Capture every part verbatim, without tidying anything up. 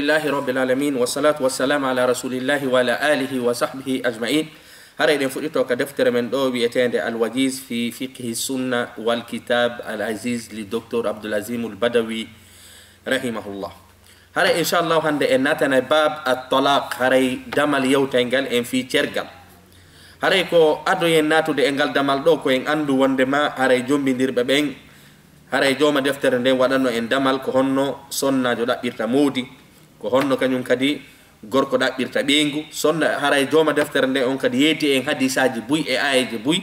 Alhamdulillahi rabbil alamin, wassalatu wassalamu ala rasulillahi wa ala alihi wa sahbihi ajma'in. Haray ɗen fuɗɗito ka deftere men ɗo wi'eteende Al-Wajiz fi fiqhi sunna wal kitab al aziz li Docteur Abdul Azim Al Badawi rahimahullah. Haray inchallahu hannde en naatana e bab at-talaq, haray damal yewtay ngal en fii cergal. Haray ko adoyen naatude e ngal damal ɗo ko en anndu wonndema haray jommbindirɓe ɓen, haray jooma deftere nden waɗanno en damal ko honno sonnaajo ɗaɓɓirta moodi, ko honno kañum kadi gorko ɗaɓɓirta ɓeyngu. Sonna haray jooma deftere nden on kadi yeeti en hadisaaji buy e aayeeje buy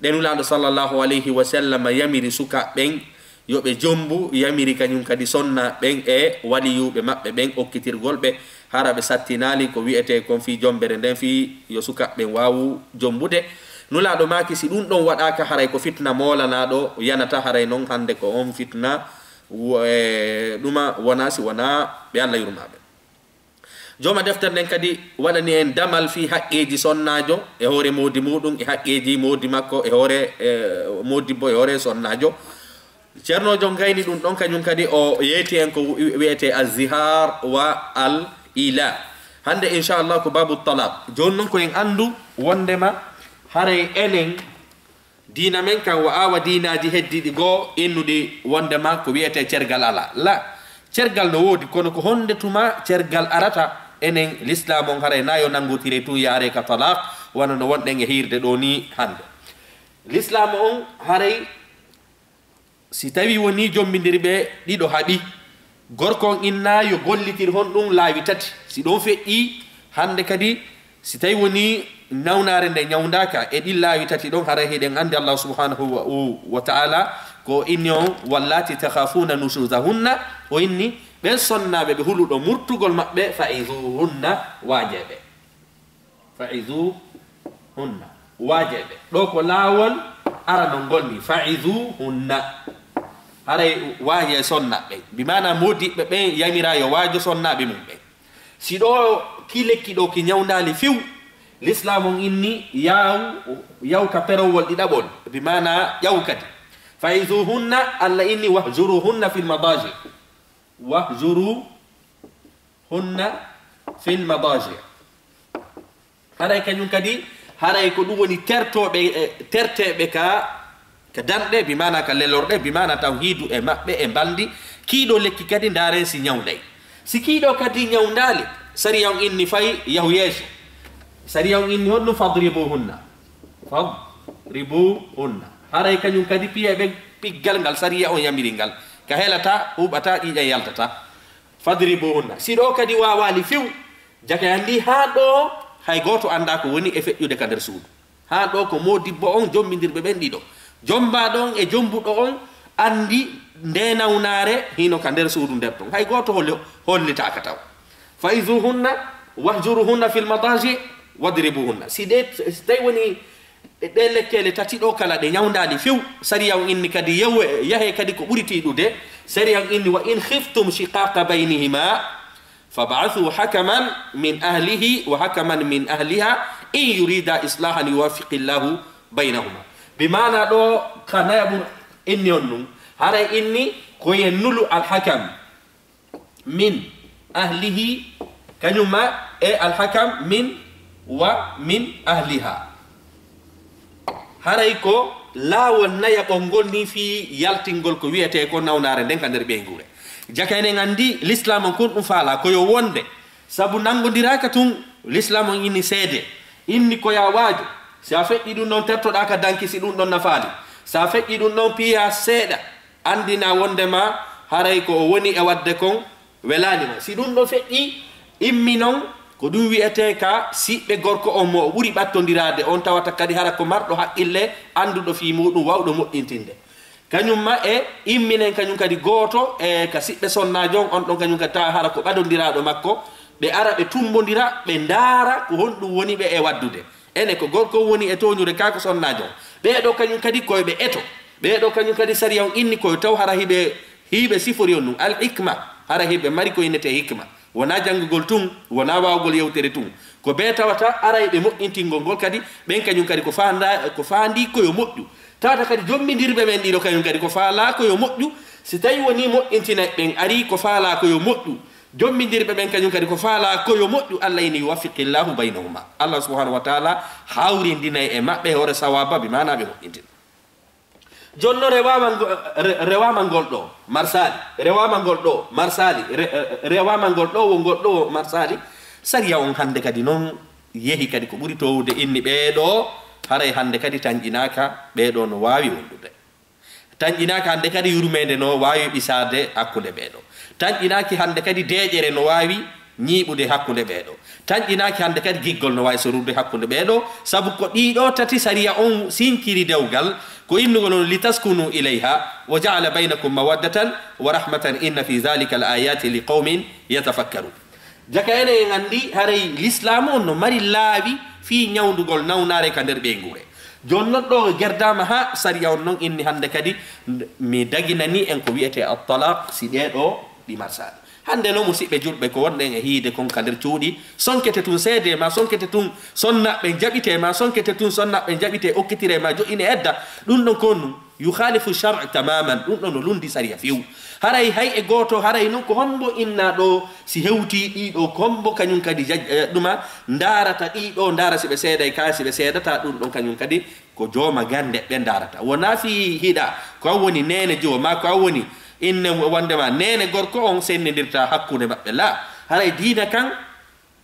ɗe Nulaaɗo sallallahu alayhi wa sallam yamiri sukaaɓe ɓen yo ɓe jommbu, yamiri kañum kadi sonnaaɓe ɓen e waliyuuɓe maɓɓe ɓen okkitirgol ɓe, hara ɓe sattinaali ko wi'etee kon fii jommbere nden, fii yo sukaaɓe ɓen waawu jommbude. Nulaaɗo maaki, si ɗum ɗon waɗaaka, haray ko fitna moolanaaɗo yanata, haray non hannde ko on fitna wo-, e, ɗuma wonaa si wonaa ɓe Alla yurmaa ɓe. Jooma deftere nden kadi waɗani en damal fii haqqeeji sonnaajo e hoore moodi muuɗum, e haqqeeji moodi makko e hoore, e, moodibbo e hoore sonnaajo. Ceernoojo on gayni ɗum ɗon, kañum kadi o yeeti en ko wi-, wi'etee az-zihar wa al ila. Hannde, inchallah, ko babu talaq. Jooni non ko en anndu wonndema haray enen diina men kan wa awa diinaaji heddiiɗi goo innuɗi wonndema ko wi'etee cergal alaa. La, cergal no woodi, kono ko honnde tuma cergal arata? Enen, Lislaam on haray na yo nanngotire tun yaare ka talaq, wano no wonɗen e hiirde ɗoo nii hannde. Lislaam on haray si tawii wonii jommbindirɓe ɗiɗo haɓi, gorko on inna yo gollitir honɗum laawi tati. Si ɗon feƴƴii, hannde kadi, si tawii wonii nawnaare nde ñawndaaka e ɗin laawi tati ɗon, haray hiɗen anndi Allah subhanahu wa, wa ta'ala ko inni on, "Wallati takhafuna nushuzahunna", o inni ɓen sonnaaɓe ɓe huluɗo murtugol maɓɓe, "fa'izuhunna", waaje ɓe. "Fa'izuhunna", waaje ɓe. Ɗo ko laawol aranol ngol ni, "fa'izuhunna". Haray waaje sonnaaɓe ɓen. Bi maana moodiɓɓe ɓen yamira yo waajo sonnaaɓe mum ɓen. Si ɗo ki lekki ɗo ki ñawndaali few, Lislaam on inni yaw, yaw ka perowol ɗiɗaɓol. Bi maana ƴaw kadi. "Fa'izuhunna", Allah inni, "wahjuruhunna fil madaji." "Wahjuruhunna fil madaji." Haray kañum kadi, haray ko ɗum woni tertooɓe, e, terteeɓe ka, ka danɗe, bi maana ka lelorɗe, bi maana taw hiidu e maɓɓe e mbalndi. Kiiɗo lekki kadi ndaaren si ñawnday. Si kiiɗo kadi ñawndaali, sariya on inni fay yahu yeeso. Sariya on inni honɗum? "Fadribuhunna." "Fadribuhunna." Haray kañum kadi piye ɓe piggal ngal sariya on yamiri ngal. Ka helata, huɓata, ƴiiƴan yaltata. "Fadribuhunna." Si ɗo kadi waawaali few, jaka anndi haa ɗo hay gooto anndaa ko woni e feƴƴude ka nder suudu. Haa ɗo ko moodibbo on, jommbindirɓe ɓen ɗiɗo. Jommbaaɗo on e jommbuɗo on anndi nde nawnaare hino ka nder suudu nder ton. Hay gooto hol-, hollitaaka taw. "Fa'izuhunna wahjuruhunna fil madaji wadribuhunna." Si ɗe, si tawi woni e ɗe lekkeele tati ɗo kala ɗe ñawndaali few, sariya on inni kadi yew-, yahe kadi ko ɓuri tiiɗude. Sariya on inni, "Wa in khiftum shiqaqa baynihima fab'athu hakaman min ahlihi wa hakaman min ahliha in yurida islahan yuwaffiqillahu baynahuma." Bi maana ɗo ka nayaɓuru inni on ɗum, haray inni ko yen nulu alhakam min ahlihi, kañum ma e alhakam min wa min ahliha. Haray ko laawol nayaɓol ngol ni fii yaltingol ko wi'etee ko nawnaare nden ka nder ɓeynguure. Jaka enen anndi Lislaam on kon ɗum faalaa ko yo wonde, sabu nanngondiraaka tun, Lislaam on inni seede, inni ko yaa waajo, si a feƴƴi ɗum ɗon tertoɗaa ka danki si ɗum ɗon nafaali, si a feƴƴi ɗum ɗon piya seeɗa, anndina wonndema haray ko o woni e waɗde kon welaani ma. Si ɗum ɗo feƴƴi, immi non ko ɗum wi'etee ka siɓɓe gorko on mo o ɓuri ɓattondiraade on, tawata kadi hara ko marɗo haqqille, annduɗo fii muuɗum, waawɗo moƴƴintinde. Kañum ma e imminen kañum kadi gooto e ka siɓɓe sonnaajo on, on ɗon kañum kadi tawa hara ko ɓadondiraaɗo makko, ɓe ara ɓe tummbondira, ɓe ndaara ko honɗum woni ɓe e waɗdude. Ene ko gorko woni e tooñude kaa ko sonnaajo on. Ɓee ɗoo kañum kadi ko ɓe eto. Ɓee ɗoo kañum kadi sariya on inni ko taw hara hiɓe, hiɓe sifori on ɗum. Al hikma, hara hiɓe mari ko innetee hikma. Wonaa janngugol tun, wonaa waawugol yewtere tun. Ko ɓe tawata aray ɓe moƴƴintingol ngol kadi, ɓen kañum kadi ko faanda-, ko faandii ko yo moƴƴu. Tawata kadi jommbindirɓe ɓen ɗiɗo kañum kadi ko faalaa ko yo moƴƴu. Si tawii wonii moƴƴintinay ɓen arii ko faalaa ko yo moƴƴu, Jommindirɓe ɓen kañum kadi ko faalaa ko yo moƴƴu, Allah ini yuwaffiqillahu baynahuma. Allah subhanahu wa taala hawrindinay e maɓɓe hoore sawaaba, bi maanaa ɓe moƴƴintin. Jonno rewaama ngo-, re-, rewaama ngol ɗo marsaali, rewaama ngol ɗo marsaali, re-, rewaama ngol ɗo wo ngol ɗo marsaali. Sariya on hannde kadi noon yehi kadi ko ɓuri toowude, inni ɓee ɗo haray hannde kadi tanƴinaaka, ɓee ɗo no waawi wondude. Tanƴinaaki hannde kadi yurmeende no waawi ɓisaade hakkunde ɓee ɗo. Tanƴinaaki hannde kadi deeƴere no waawi ñiiɓude hakkunde ɓee ɗo. Tanƴinaaki hannde kadi giggol no waawi sorude hakkunde ɓee ɗo. Sabu ko ɗii ɗo tati sariya on sinciri dewgal, ko innugol on litaskunu ilayha wa ja'ala baynakum mawaddatan wa rahmatan inna fi dhalika al ayati li qawmin yatafakkarun. Jaka enen en anndi haray lislaamu on no mari laawi fii ñawndugol nawnaare ka nder ɓeynguure. Jooni non ɗo gerdaama haa sariya on non inni hannde kadi mi daginanii en ko wiyetee at-talaq si ɗee ɗo ɗi marsaali. Hannde non musiɓɓe julɓe ko wonɗen e hiide kon ka nder cuuɗi, sonkete tun seedee ma, sonkete tun sonnaɓɓe jaɓitee ma, sonkete tun sonnaɓɓe jaɓitee okkitire ma, joƴƴine edda, ɗum ɗon ko nun. Yukhalifu shar'a tamaman, ɗum ɗo no lundi sariya few. Haray hay e gooto, haray non ko hombo inna ɗo si hewti ɗiɗo, ko hombo kañum kadi jaj-, eh, ɗuma ndaarata ɗiɗo, ndaara si ɓe seeday ka, si ɓe seedata ɗum ɗon kañum kadi ko jooma gande ɓe ndaarata. Wona fi hiɗa, ko an woni neene jooma, ko an woni inne wonde ma neene gorko on sennindirta hakkunde maɓɓe. La, haray diina kan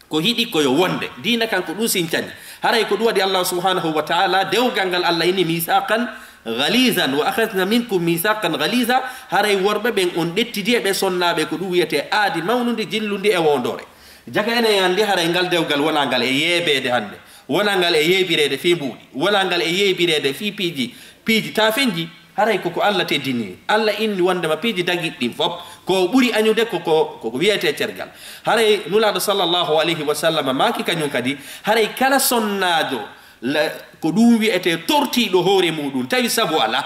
ko hiɗi ko yo wonde. Diina kan ko ɗum sincani. Haray ko ɗum waɗi Allah subhanahu wa ta'ala dewgal ngal Allah inni misaqan ghalizan wa akhadna minkum misaqan ghaliza. Haray worɓe ɓen on ɗettidi e ɓe sonnaaɓe ko ɗum wiyetee aadi mawnundi jillundi e wondoore. Jaka enen en anndi haray ngal dewgal wonaa ngal e yeebeede hannde, wonaa ngal e yeebireede fii mbuuɗi, wonaa ngal e yeebireede fii piiji, piiji taafinji. Haray ko ko Allah teddini. Allah inni wondema piiji dagiɗi ɗin fof ko ɓuri añude ko, ko, ko ko wiyetee cergal. Haray Nulaaɗo sallallahu alayhi wa sallam maaki kañum kadi, haray kala sonnaajo la, ko ɗum wiyetee tortiiɗo hoore muɗum, tawi sabu alaa,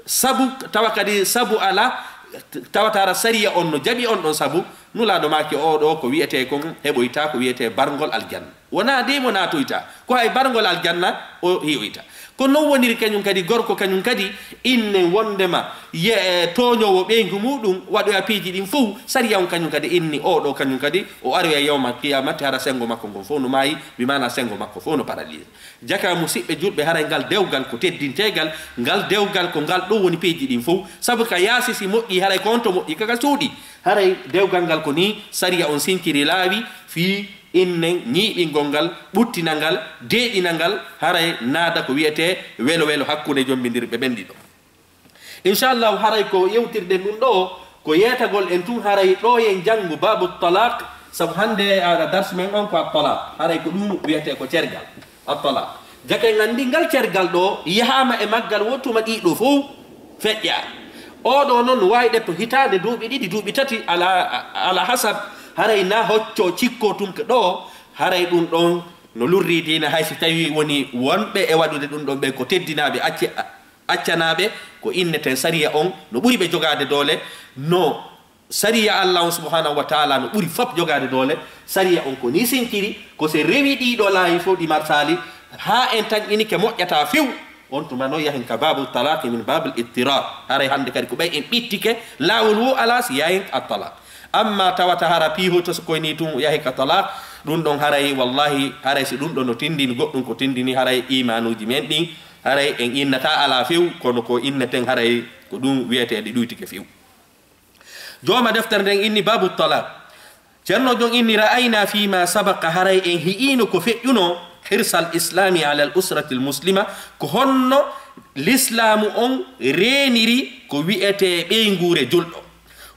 sabu, tawa kadi sabu alaa, tawata hara sariya on no jaɓi on ɗon sabu, Nulaaɗo maaki oo ɗoo ko wiyetee kon heɓoyta ko wiyetee barngol aljanna. Wonaa dey mo naatoyta, ko hay barngol aljanna o hiyoyta. Ko non woniri kañum kadi, gorko kañum kadi, inne wondema ye-, e, tooñoowo ɓeyngu muɗum, waɗoya piiji ɗin fow, sariya on kañum kadi inni, oo ɗoo kañum kadi, o aroya yawmal qiyamati, hara senngo makko ngon fow no maayi, bi maana senngo makko fow no paralysé. Jaka musiɓɓe julɓe, haray ngal dewgal ko teddinteegal, ngal dewgal ko ngal ɗum woni piiji ɗin fow, sabu ka yaasi si moƴƴi, haray ko on to moƴƴi, kaka suuɗi. Haray dewgal ngal ko nii sariya on sinciri laawi fii innen ñiiɓingol ngal, ɓuttina ngal, deeƴina ngal, haray naada ko wiyetee welo welo hakkunde jombindirɓe ɓen ɗiɗo. Inchallahu, haray ko yewtirɗen ɗum ɗoo, ko yeetagol en tun, haray ɗoo yen janngu baabu talaq, sabu hannde, a, darsu men on ko a talaq, haray ko ɗum wiyetee ko cergal, a talaq. Jaka en anndi ngal cergal ɗoo, yahaama e maggal wo tuma ɗiɗo fow feƴƴaa. Oo ɗoo non no waawi ɗetto hitaande, duuɓi ɗiɗi, duuɓi tati, ala, ala hasab, haray na hocco cikko tun ko ɗoo, haray ɗum ɗon no lurri diina, hay si tawi woni wonɓe e waɗude ɗum ɗon ɓe ko teddinaaɓe acce-, accanaaɓe, ko inneten sariya on no ɓuri ɓe jogaade doole, no sariya Allah on subhanahu wa taala no ɓuri fop jogaade doole, sariya on ko ni sinciri, ko se rewi ɗiɗo laayi fof ɗi marsaali, haa en tan inike moƴƴata few, on tuma noon yahen ka baabu talaqi min baabul ittirar. Haray hannde kadi ko ɓay en ɓittike, laawol wo alaa si yahen ka talaq. Amma tawata hara piihoto so koy ni tun yahe ka talaq, ɗum ɗon haray, wallahi, haray si ɗum ɗon no tindini goɗɗum ko tindini, haray imanuuji men ɗin, haray en innata alaa few, kono ko inneten haray ko ɗum wiyetee ɗi ɗuytike few. Jooma deftere nden inni baabu talaq. Ceerno Jon inni, ra'ayna fi ma sabaqa, haray en hi'ino ko feƴƴuno, hirsal islami ala al usrati al muslima, ko honno lislaamu on reeniri ko wi'etee ɓeynguure julɗo,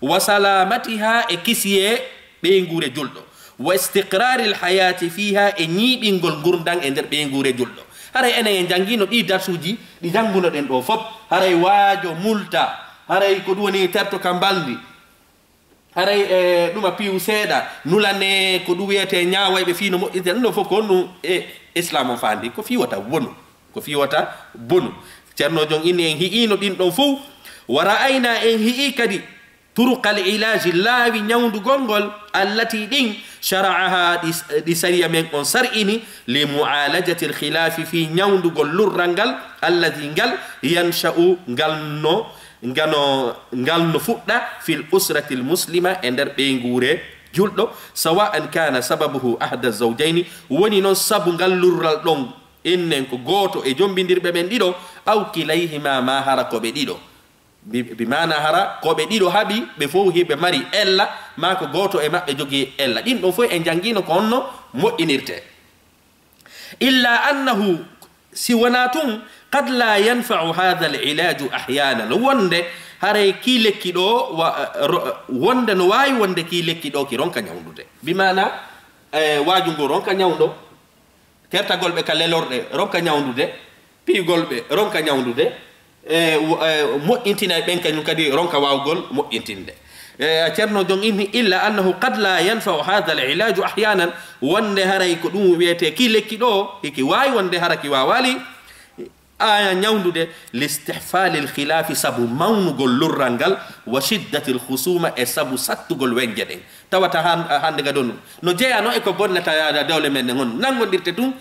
wa salamatiha, e kisiyee ɓeynguure julɗo, wa istiqrari al hayati fiha, e ñiiɓingol ngurndan e nder ɓeynguure julɗo. Haray enen en janngino ɗi darsuuji ɗi janngunoɗen ɗo fop, haray waajo multa, haray ko ɗum woni terto ka mbalndi. Haray e ɗuma piiw seeɗa, nulane ko ɗum wiyetee ñaawayɓe fii no moƴƴirte. Ɗum ɗon fof ko honɗum e Islaam on faandi? Ko fii wota wonu, ko fii wota bonu. Ceerno Jon inni en hi'iino ɗin ɗon fof. Wa ra'ayna, en hi'i kadi turuqal ilaaji, laawi ñawndugol ngol, allati, ɗin, shara'aha, ɗi, ɗi sariya men on sar'ini, li mu'alajatil khilaafi, fii ñawndugol lurral ngal, allati, ngal, yansha'u, ngal no ngano, ngal no fuɗɗa fil usratil muslima, e nder ɓeynguure julɗo, sawa'an kana sababuhu ahda zawjayni, woni noon sabu ngal lurral ɗon, innen ko gooto e jombindirɓe ɓen ɗiɗo, aw kilayhima, ma hara ko ɓe ɗiɗo. Bi, bi maana hara ko ɓe ɗiɗo haɓi, ɓe fow hiɓe mari ella, maa ko gooto e maɓɓe jogii ella. Ɗin ɗon fof en njanngiino ko honno moƴƴinirtee. Illa annahu, si wonaa tun, qad la yanfa'u hadha al-ilaju ahyanan. Wonde haray kii lekki ɗo, wa, ro, wonde no waawi wonde kii lekki ɗo ki ronka ñawndude. Bi maana, eh, waaju ngu ronka ñawndo, kertagol ɓe ka lelorɗe, ronka ñawndude, piyugol ɓe, ronka ñawndude, e, wo-, e, moƴƴintinay ɓen kañum kadi, ronka waawgol moƴƴintinde. E, Ceerno Jon inni, illa annahu qad la yanfa'u hadha al-ilaju ahyanan, wonde haray ko ɗum wiyetee kii lekki ɗo, hiki waawi wonde hara ki waawaali, a, ñawndude, listihfali al-khilafi, sabu mawnugol lurral ngal, wa shiddati al-khusuma, e sabu sattugol weñje ɗen. Tawata han-, hannde gadon no jeeyano e ko bonnata dowle men ɗen, on nanngondirte tun,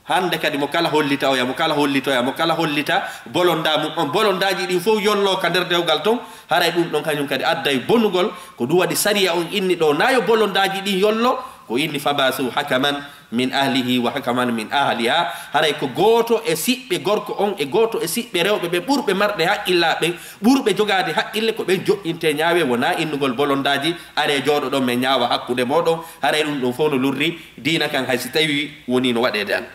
hannde kadi mo kala hollita oya, mo kala hollitoya, mo kala hollita bolonda mum on. Bolondaaji ɗin fof yollo ka nder dewgal ton, haray ɗum ɗon kañum kadi adday bonugol. Ko ɗum waɗi sariya on inni ɗo, na yo bolondaaji ɗin yollo, ko inni fabasu hakaman min ahlihi wa hakaman min ahliha. Haray ko gooto e siɓɓe gorko on e gooto e siɓɓe rewɓe ɓe ɓurɓe marɗe haqqillaaɓe ɓen, ɓurɓe jogaade haqqille, ko ɓen joƴƴintee ñaawe, wonaa innugol bolondaaji, aree jooɗoɗon men ñaawa hakkunde mooɗon. Haray ɗum ɗon fof no lurri diina kan, hay si tawii wonii no waɗeede an.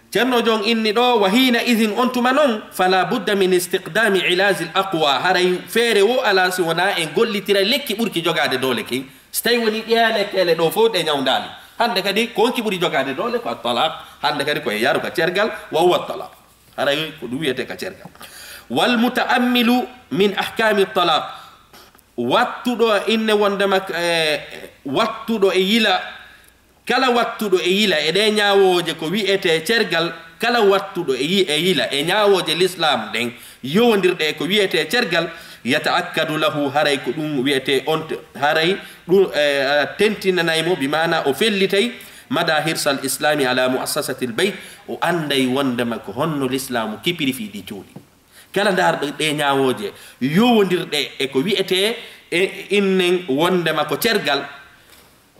Ceerno Jon inni ɗo, wa hiina idin, on tuma non, fala budda min istiqdami ilaji al aqwa, haray feere wo alaa si wonaa en gollitira lekki ɓurki jogaade doole kin. Si tawi woni ɗee lekkeele ɗo fof ɗe ñawndaali, hannde kadi ko honki ɓuri jogaade doole? Ko at-talaq. Hannde kadi ko e yaru ka cergal, wa huwa at-talaq. Haray ko ɗum wiyetee ka cergal. Wal mutaammilu min ahkami at-talaq, wattuɗo inne wondema, e, wattuɗo e yila, kala wattuɗo e yila e ɗee ñaawooje ko wiyetee cergal, kala wattuɗo e yi-, e yila e ñaawooje lislaam ɗen yowondirɗe e ko wiyetee cergal, yata'akkadu lahu, haray ko ɗum wiyetee on t-, haray ɗum, e, tentinanay mo, bi maana o fellitay, mada hirsal islami ala muassasati al bayt, o annday wondema ko honno lislaamu kipiri fii ɗi cuuɗi. Kala ndaarɗo ɗee ñaawooje yowondirɗe e ko wiyetee e innen wondema ko cergal,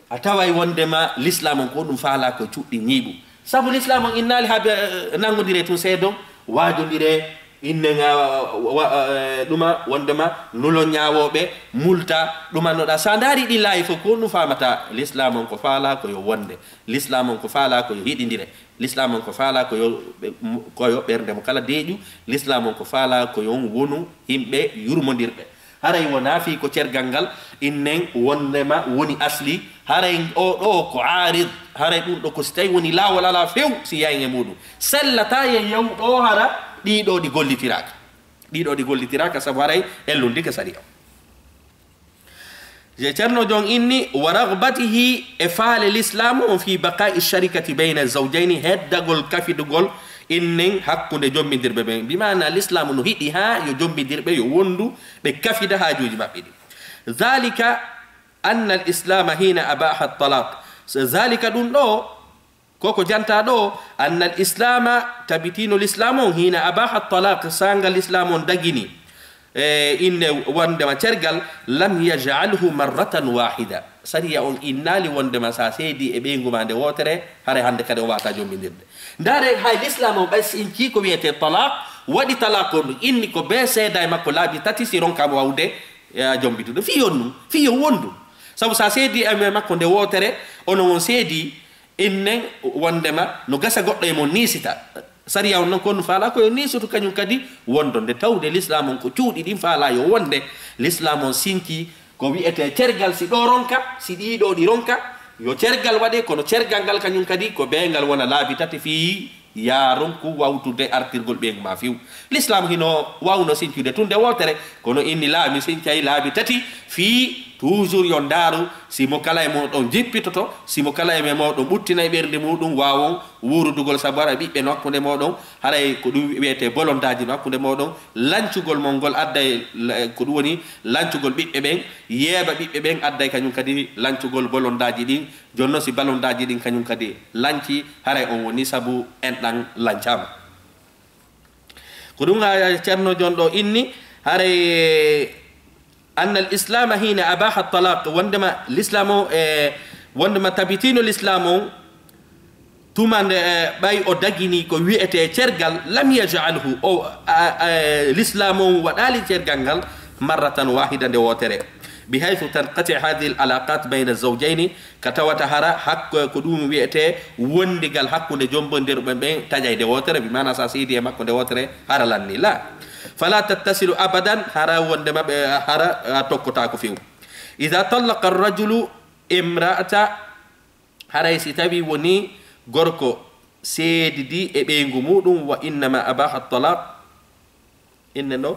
a taway wondema lislaam on ko ɗum faalaa ko cuuɗi ñiiɓu. Sabu lislaam on innaali haa be, eh, nanngondiree tun seedon, waajondiree, innen, ah, wa, wa, eh, ɗuma wondema nulon ñaawooɓe, multa, ɗuma noɗa. Sa ndaari ɗin laayi fof, ko ɗum faamata lislaam on ko faalaa ko yo wonde. Lislaam on ko faalaa ko yo hiɗindire. Lislaam on ko faalaa ko yo ɓe, ko yo ɓernde mo kala deeƴu. Lislaam on ko faalaa ko yo on wonu yimɓe yurmondirɓe. Haray wonaa fii ko cergal ngal innen wondema woni asli. Haray o ɗo ko aarid. Haray ɗum ɗo ko si tawi woni laawol alaa few si yayen e muuɗum. Sellataa yen yahu ɗo hara ɗii ɗo ɗi gollitiraaka. Ɗii ɗo ɗi gollitiraaka sabu haray ellundike sariya. Je Ceerno Jon inni, wa ragbatihi, e faale lislaamu on, fi baqa'i sharikati bayna zawjayni, heddagol kafidugol innen hakkunde jombindirɓe ɓen. Bi maana lislaamu no hiɗi haa yo jombindirɓe yo wondu ɓe kafida haajuuji maɓɓe ɗi. Zalika anna al islama hina abaha talaq. So zalika ɗum ɗo, Ko ko jantaa ɗo, anna al islama, tabitiino lislaam on, hina abaha talaq, saanga lislaam on dagini, e, inne wondema cergal, lam yaj'alhu marratan wahida. Sariya on innaali wondema sa seedi e ɓeyngu ma nde wootere, haray hannde kadi on waata jombindirde. Ndaare, hay lislaam on ɓay sincii ko wiyetee talaq, waɗi talaq on ɗum, inni ko bee seeda e makko laabi tati si ronkaama wawde, e, a jombitude. Fii on ɗum, fii on wondu. Sabu sa seedi e makko nde wootere, onon on seedi, Innen wondema no gasa goɗɗo e mon niisita. Sariya on non ko on faalaa ko yo niisutu kañum kadi wondonde. Tawde lislaam on ko cuuɗi ɗin faalaa yo wonde. Lislaam on sinkii ko wi'etee cergal, si ɗo ronka, si ɗii ɗo ɗi ronka, yo cergal waɗe, kono cergal ngal kañum kadi ko bee ngal wona laabi tati fii yaa ronku wawtude artirgol ɓeyngu ma fiw. Lislaam hino wawno sincude tun nde wootere, kono inni laa, mi sincay laabi tati fii toujours yo ndaaru si mo kala e mooɗon jippitoto, si mo kala e mooɗon ɓuttinay ɓernde muuɗum, waawon wuurudugol sabu hara ɓiɓɓe no hakkunde mooɗon, haray ko ɗum wi'etee bolondaaji no hakkunde mooɗon, lancugol mon ngol adday la-, ko ɗum woni lancugol ɓiɓɓe ɓen, yeeba ɓiɓɓe ɓen adday kañum kadi lancugol bolondaaji ɗin. Jooni noon si bolondaaji ɗin kañum kadi lancii, haray on woni sabu enɗan lancaama. Ko ɗum haa Ceerno Jon ɗo inni, haray أن الإسلام حين أباح الطلاق, wondema l'islam o e wondema tabitino l'islam o tuma nde e ɓay o dagini ko wiyetee cergal, لم يجعله, o a- a- l'islam o waɗaali cergal ngal, مرة واحدة, nde wootere, بحيث تنقطع هذه العلاقات بين الزوجين, ka tawata hara hakko ko ɗum wiyetee wondigal hakkunde jombondirɓe ɓen taƴay nde wootere, bi maana sa seedi e makko nde wootere hara lanni la. فلا تتصل أبدا, hara wondema ɓe hara a tokkotaako few. إذا طلق الرجل امرأة, haray si tawi woni gorko seedidi e ɓeyngu muɗum, وإنما أباح الطلاق, inne ɗo,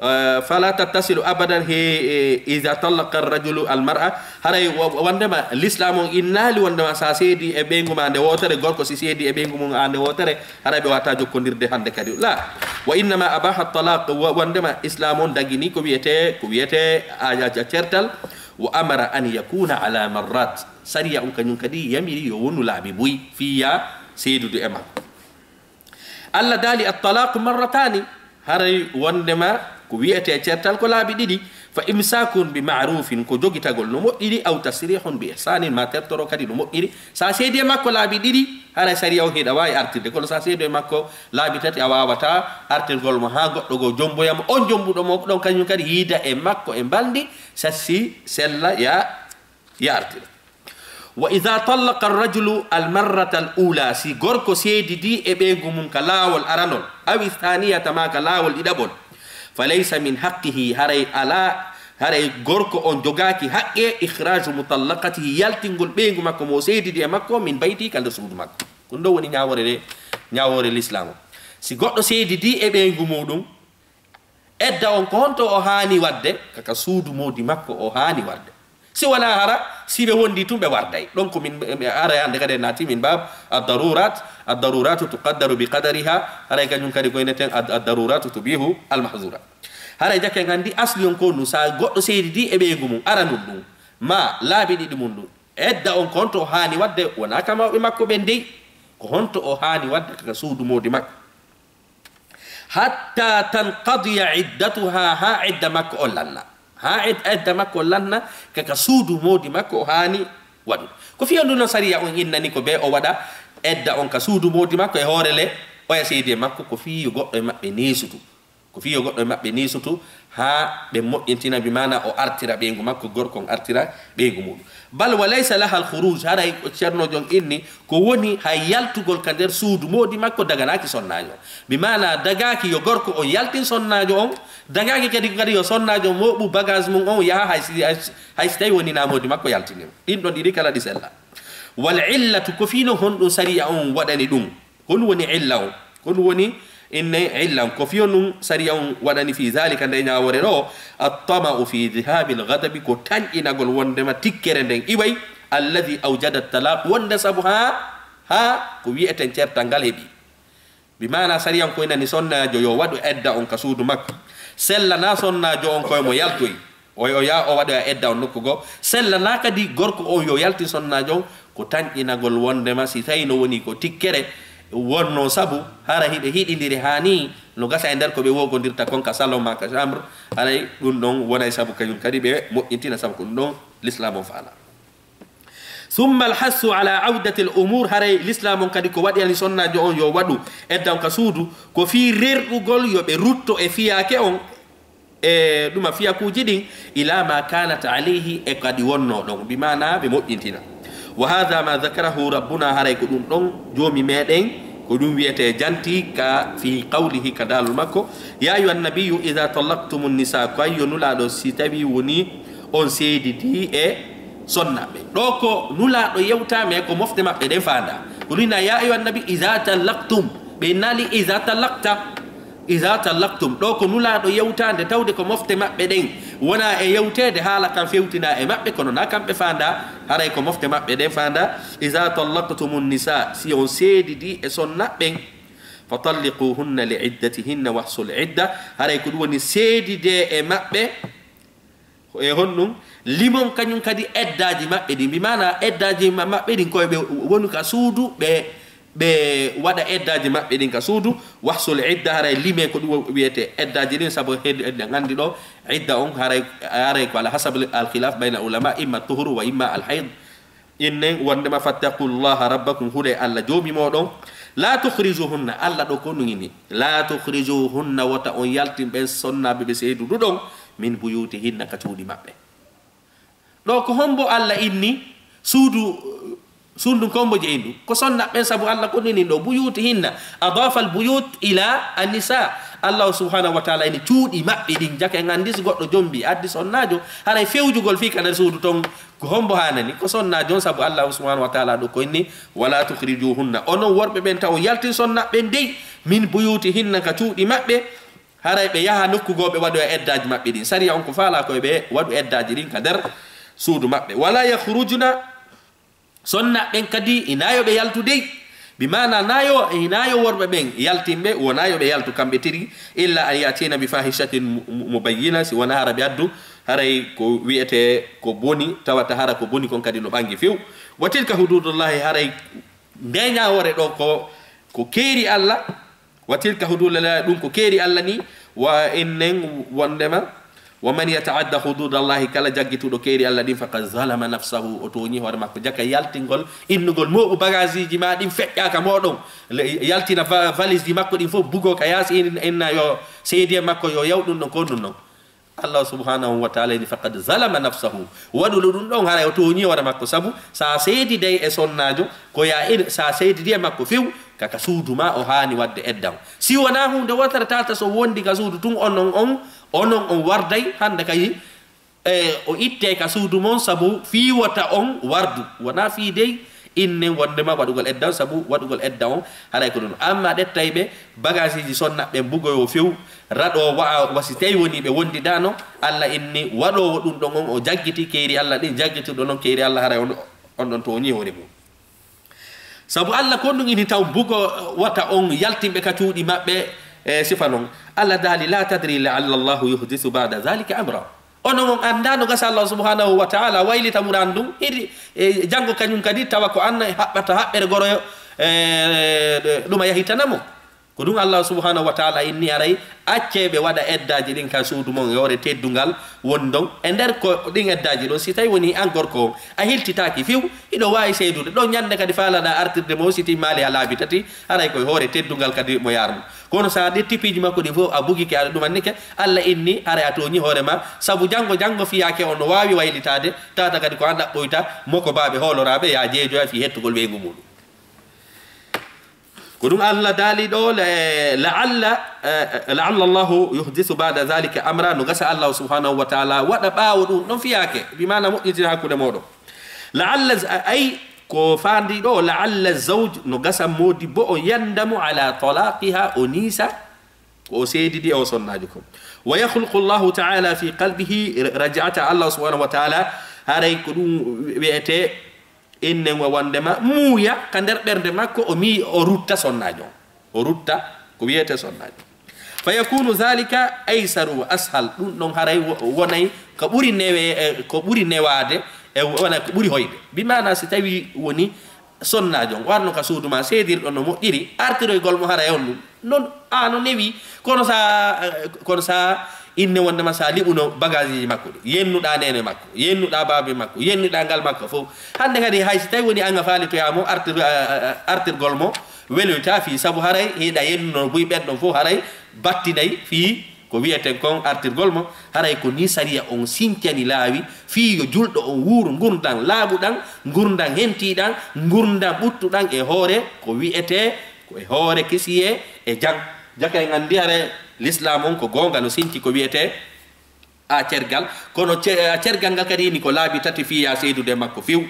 eh, فلا تتصل أبدا, he, eh, إذا طلق الرجل المرأة, haray wa- wondema l'islam on innaali wondema sa seedi e ɓeyngu ma nde wootere, gorko si seedi e ɓeyngu mum a nde wootere, haray ɓe wata jokkondirde hande kadi la. وإنما أباح الطلاق, wa- wondema islam on dagini ko wiyete ko wiyete a- a- a- certal. وأمر أن يكون على مرات, sariya on kañum kadi yamiri yo wonu laabi buy fiya seedude e makko. Allah daali, الطلاق مرتان, haray wondema ko wiyete certal ko laabi ɗiɗi. فإمساك بمعروف, ko jogitagol no moƴƴiri, أو تسريح بإحسان, ma tertoro kadi no moƴƴiri. Sa seedi e makko laabi ɗiɗi, haray sariya o hiɗa waawi artirde, kono sa seedi e makko laabi tati, a waawata artirgol mo haa goɗɗo goo jomboya mo. On jombuɗo mo ɗon kañum kadi yiida e makko e mbalndi, sassi sella ya ya artira. وإذا طلق الرجل المرة الأولى, si gorko seedidi e ɓeyngu mum ka laawol aranol, أو الثانية, ma ka laawol ɗiɗaɓol, فليس من حقه, haray alaa, haray gorko on jogaaki haqqe, إخراج مطلقته, yaltingol ɓeyngu makko mo seedidi e makko, من بيته, ka nder suudu makko. Ɗum ɗo woni ñaawoore, ñaawoore l'islam o. Si goɗɗo seedidi e ɓeyngu muɗum, edda on ko honto o haani waɗde, kaka suudu moodi makko o haani waɗde. Si wonaa hara, si ɓe wondi tun ɓe warday. Donc min, mi ara hande kadi en naati min baab الضرورات، الضرورات تقدر بقدرها, haray kañum kadi ko ineten الضرورات تبيح المحظورات. Haray jakke nganndi asli on ko ɗum, sa goɗɗo seedidi e ɓeyngu mum, aranun ɗum, ma laabi ɗiɗi mum ɗum, edda on ko honto o haani waɗde, wonaa ka mawɓe makko ɓen dey, ko honto o haani waɗde kaka suudu moodi makko. حتى تنقضي عدتها, haa edda makko on lanna. Haa ed- edda makko on lanna, kaka suudu moodi makko o haani waɗude. Ko fii honɗun non sariya on innani ko bee o waɗa edda on ka suudu moodi makko e hoore le, oya seedi e makko, ko fii yo goɗɗo e maɓɓe neesutu. Ko fii yo goɗɗo e maɓɓe neesutu, haa ɓe moƴƴintina, bi maana o artira ɓeyngu makko, gorko on artira ɓeyngu muɗum. بل وليس لها الخروج, haray ko ceernoojo on inni, ko woni hay yaltugol ka nder suudu moodi makko daganaaki sonnaajo on. Bi maana dagaaki yo gorko on yaltin sonnaajo on, dagaaki kadi, kadi yo sonnaajo on mooɓu bagage mum on yaha hay si, hay si, hay si tawi wonii na moodi makko yaltini mo. Ɗin ɗon ɗiɗi kala ɗi sella. والعلة, ko fii non honɗun sariya on waɗani ɗum? Ko ɗum woni illa on. Ko ɗum woni inne illa on. Ko fii honɗun sariya on waɗani في ذلك, nde ñaawoore ɗo, الطمع في ذهاب الغضب, ko tanƴinagol wondema tikkere nden iway, الذي أوجد الطلاق, wonde sabu haa, haa ko wi'eten certal ngal heɓi. Bi maana sariya on ko inani sonnaajo yo waɗu edda on ka suudu makko. Sella na sonnaajo on koye mo yaltoyi. O, o yaa o waɗoya edda on nokku goo. Sella na kadi gorko on yo yaltin sonnaajo on, ko tanƴinagol wondema si tawi no woni ko tikkere wonno sabu hara hiɓe hiɗindiri haa ni no gasa e nder ko ɓe wogondirta kon ka salon ma ka chambre, haray ɗum ɗon wonay sabu kañum kadi ɓe moƴƴintina, sabu ko ɗum ɗon l'islam on faala. ثم الحث على عودة الأمور, haray l'islam on kadi ko waɗi ani sonnaajo on yo waɗu edda on ka suudu, ko fii rerɗugol yo ɓe rutto e fiyaake on, e ɗuma fiyakuuji ɗin, إلى ما كانت عليه, e kadi wonno ɗon, bi maana ɓe moƴƴintina. وهذا ما ذكره ربنا, haray ko ɗum ɗon Joomi meɗen, ko ɗum wi'etee janti ka في قوله, ka daalol makko, يا أيها النبي إذا طلقتم النساء, ko ayyo Nulaaɗo, si tawi woni on seedidi e sonnaaɓe. Ɗo ko Nulaaɗo yewta, mais ko mofte maɓɓe ɗen faanda. Ko ɗum na, يا أيها النبي إذا طلقتم, ɓe innaali إذا طلقت. إذا طلقتم, ɗo ko Nulaaɗo yewtaande tawde ko mofte maɓɓe ɗen, wonaa e yewteede haala kan fewtinaa e maɓɓe, kono na kamɓe faandaa, haray ko mofte maɓɓe ɗen faandaa. إذا طلقتم النساء, si on seedidii e sonnaaɓe ɓen, فطلقوهن لعدتهن وأحصوا العدة, haray ko ɗum woni seedidee e maɓɓe. E honɗum? Limon kañum kadi eddaaji maɓɓe ɗin. Bi maanaa eddaaji ma-, maɓɓe ɗin ko ɓe wonu ka suudu, ɓe, ɓe waɗa eddaaji maɓɓe ɗin ka suudu. Wahsul idda, haray lime ko ɗum wiyetee eddaaji ɗin, sabu heddi en anndi ɗo idda on haray, haray ko ala hasab al khilaf bayna ulama, imma tuhru wa imma al hayd. Innen wondema fattaqullaha rabbakum, huɗe Allah joomi mooɗon. La tukhrijuhunna, Allah ɗo ko ɗum inni. La tukhrijuhunna, wota on yaltin ɓen sonnaaɓe ɓe seeduɗon min buyutihinna, ka cuuɗi maɓɓe. Ɗo ko hombo Allah inni suudu, suudu ndun ko hombo jeyi ndu? Ko sonna ɓen, sabu Allah ko inni ɗo buyutihinna. Adafa al buyut ila an-nisa. Allah subhanahu wa ta'ala inni cuuɗi maɓɓe ɗin. Jaka en anndi si goɗɗo jombi addi sonnaajo, haray fewjugol fii ka nder suudu ton ko hombo haanani? Ko sonnaajo on, sabu Allah subhanahu wa ta'ala ɗo ko inni, wala tukhrijuhunna. Onon worɓe ɓen, ta on yaltin sonna ɓen dey, min buyutihinna, ka cuuɗi maɓɓe. Haray ɓe yaha nokku goo ɓe waɗoya eddaaji maɓɓe ɗin. Sariya on ko faalaa ko ɓe waɗu eddaaji ɗin ka nder suudu maɓɓe. Wala yakhrujna, sonna ɓen kadi hinaa yo ɓe yaltu dey. Bi maana naa yo, hinaa yo worɓe ɓen yaltin ɓe, wonaa yo ɓe yaltu kamɓe tigi, illa an ya'tina bi fahishatin mu-, mu-, mubayyina, si wonaa hara ɓe addu haray ko wi'etee ko boni, tawata hara ko boni kon kadi no ɓangi few. Wa tilka hududullahi, haray nde ñaawoore ɗo ko, ko keeri Allah. Wa tilka hududullahi, ɗum ko keeri Allah ni. Wa innen wondema, wa man yata'adda hududallahi, kala jaggituɗo keeri Allah ɗin, faqad zalama nafsahu, o tooñi hoore makko. Jaka yaltingol, innugol mooɓu bagaasiji ma ɗin feƴƴa ka mooɗon. Le-, yaltina va-, valise ji makko ɗin fof, bugo ka yaasi, in-, inna yo seedi e makko yo yaw ɗum ɗon, ko ɗum ɗon. Allah subhanahu wa ta'ala ini, faqad zalama nafsahu. Waɗuɗo ɗum ɗon, haray o tooñi hoore makko, sabu sa seediday e sonnaajo, ko ya in-, sa seedidi e makko few, kaka suudu ma o haani waɗde edda on. Si wonaa huunde wootere tata so wondi ka suudu tun, onon on, onon on warday, hande kay, e, o itte ka suudu mon, sabu fii wota on wardu. Wonaa fii dey, innen wondema waɗugol edda on, sabu waɗugol edda on, haray ko ɗum. Amma ɗettay ɓe, bagaasiji sonna ɓen bugoyo few, raɗo wa'a, wa si tawi woni ɓe wondidaano, Allah inni waɗoowo ɗum ɗon on, o jaggiti keeri Allah ɗin, jaggituɗo non keeri Allah, haray on, on ɗon tooñi hoore mum. Sabu Allah ko ɗum ini taw bugo wata on yaltinɓe ka cuuɗi maɓɓe, e sifa non. Allah daali, "La tadri la'alla Allahu yuhdisu ba'da dhalika amra." Onon on anndaa no gasa Allah subhanahu wa ta'ala waylita muraan ɗum, hiri, e, janngo kañum kadi tawa ko an haɓɓata haɓɓere goroyo, e, ɗum a yahitana mo. Ko ɗum Allah subhanahu wa ta'ala inni, aray, accee ɓe waɗa eddaaji ɗin ka suudu mon e hoore teddungal woni ɗon. E nder ko ɗin eddaaji ɗon, si tawi woni an gorko on, a hiltitaaki few, hiɗo waawi seedude. Ɗon ñannde kadi faalaɗaa artirde mo, si timmaali a laabi tati, aray ko e hoore teddungal kadi mo yaarno. Kono sa ƴetti piiji makko ɗin fof, a bugike, aɗa ɗumannike, Allah inni, haray a tooñi hoore ma, sabu janngo, janngo fiyaake on no waawi waylitaade, tata kadi ko an ɗaɓɓoyta mo ko baaɓe hooloraaɓe, ya jeejoya fii hettugol weyngu muɗum. Ko ɗum Allah daali ɗo, le-, la'alla, eh, la'alla Allahu yuhdisu ba'da dhalika amra, no gasa Allah subhanahu wa ta'ala waɗa ɓaawo ɗum ɗon fiyaake, bi maana moƴƴitina hakkunde mooɗon. La'alla z-, ay, ko faandi ɗo, la'alla zawj, no gasa moodi bo o yanda mo ala talaqiha, o niisa, ko o seedidi e o sonnaajo ko. Wa yakhluqu Allahu ta'ala fi qalbihi raj'ata, Allah subhanahu wa ta'ala, haray ko ɗum wi'ete innen wa wondema muuya ka nder ɓernde makko, o mi o rutta sonnaajo on. O rutta ko wiyete sonnaajo. Fa yakunu dhalika aysaru wa ashal. Ɗum ɗon haray wo-, wonay ko ɓuri newe-, eh, ko ɓuri newaade, e wona ko ɓuri hoyde. Bi maana si tawi woni sonnaajo on warno ka suudu ma, seedirɗo no moƴƴiri, artiroygol mo haray on ɗum. Non, a no newi, kono sa, eh, kono sa inne wondema sa liɓuno bagaasiji makko ɗi, yennuɗa neene makko, yennuɗa baabe makko, yennuɗa ngal makko fof. Hannde kadi hay si tawi woni an a faalitoya mo, artir-, eh, eh, artirgol mo weloyta fii, sabu haray hiɗa yennuno buy ɓen ɗon fof, haray battinay fii ko wiyeten kon artirgol mo. Haray ko ni sariya on sincani laawi fii yo julɗo on wuuru ngurndan laaɓuɗan, ngurndan hentiɗan, ngurndan ɓuttuɗan e hoore ko wiyete ko e hoore kisiyee e jam. Jaka en anndi hare l'islam on ko goonga no sinci ko wiyete a cergal, kono ce-, a cergal ngal kadi ini ko laabi tati fii ya seedude makko few.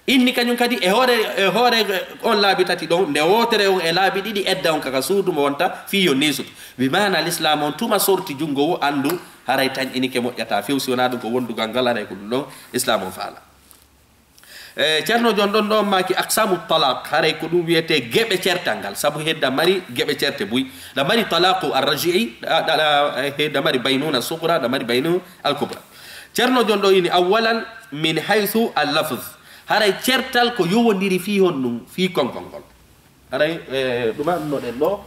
Inni kañum kadi e hoore, e hoore on laabi tati ɗon, nde wootere on e laabi ɗiɗi edda on kaka suudu mo wonta fii yo neesude. Wi maana l'islam on tuma sorti junngo wo anndu haray tañ inike moƴƴata few, si wonaa ɗum ko wondugal ngal haray ko ɗum ɗon l'islam on faala. E, Ceerno Jon ɗon ɗon maaki aqsamu talaq, haray ko ɗum wiyetee geɓe certal ngal, sabu hedda mari geɓe certe buy. Ɗa mari talaqu arraji'i, ɗa, ɗa, ɗa, e, hedda mari baynuna sugra, ɗa mari baynu al kubra. Ceerno Jon ɗo ini, awwalan min haythu al lafz, haray certal ko yowondiri fii honɗum, fii konkon ngol. Haray, e, ɗuma noɗen ɗo.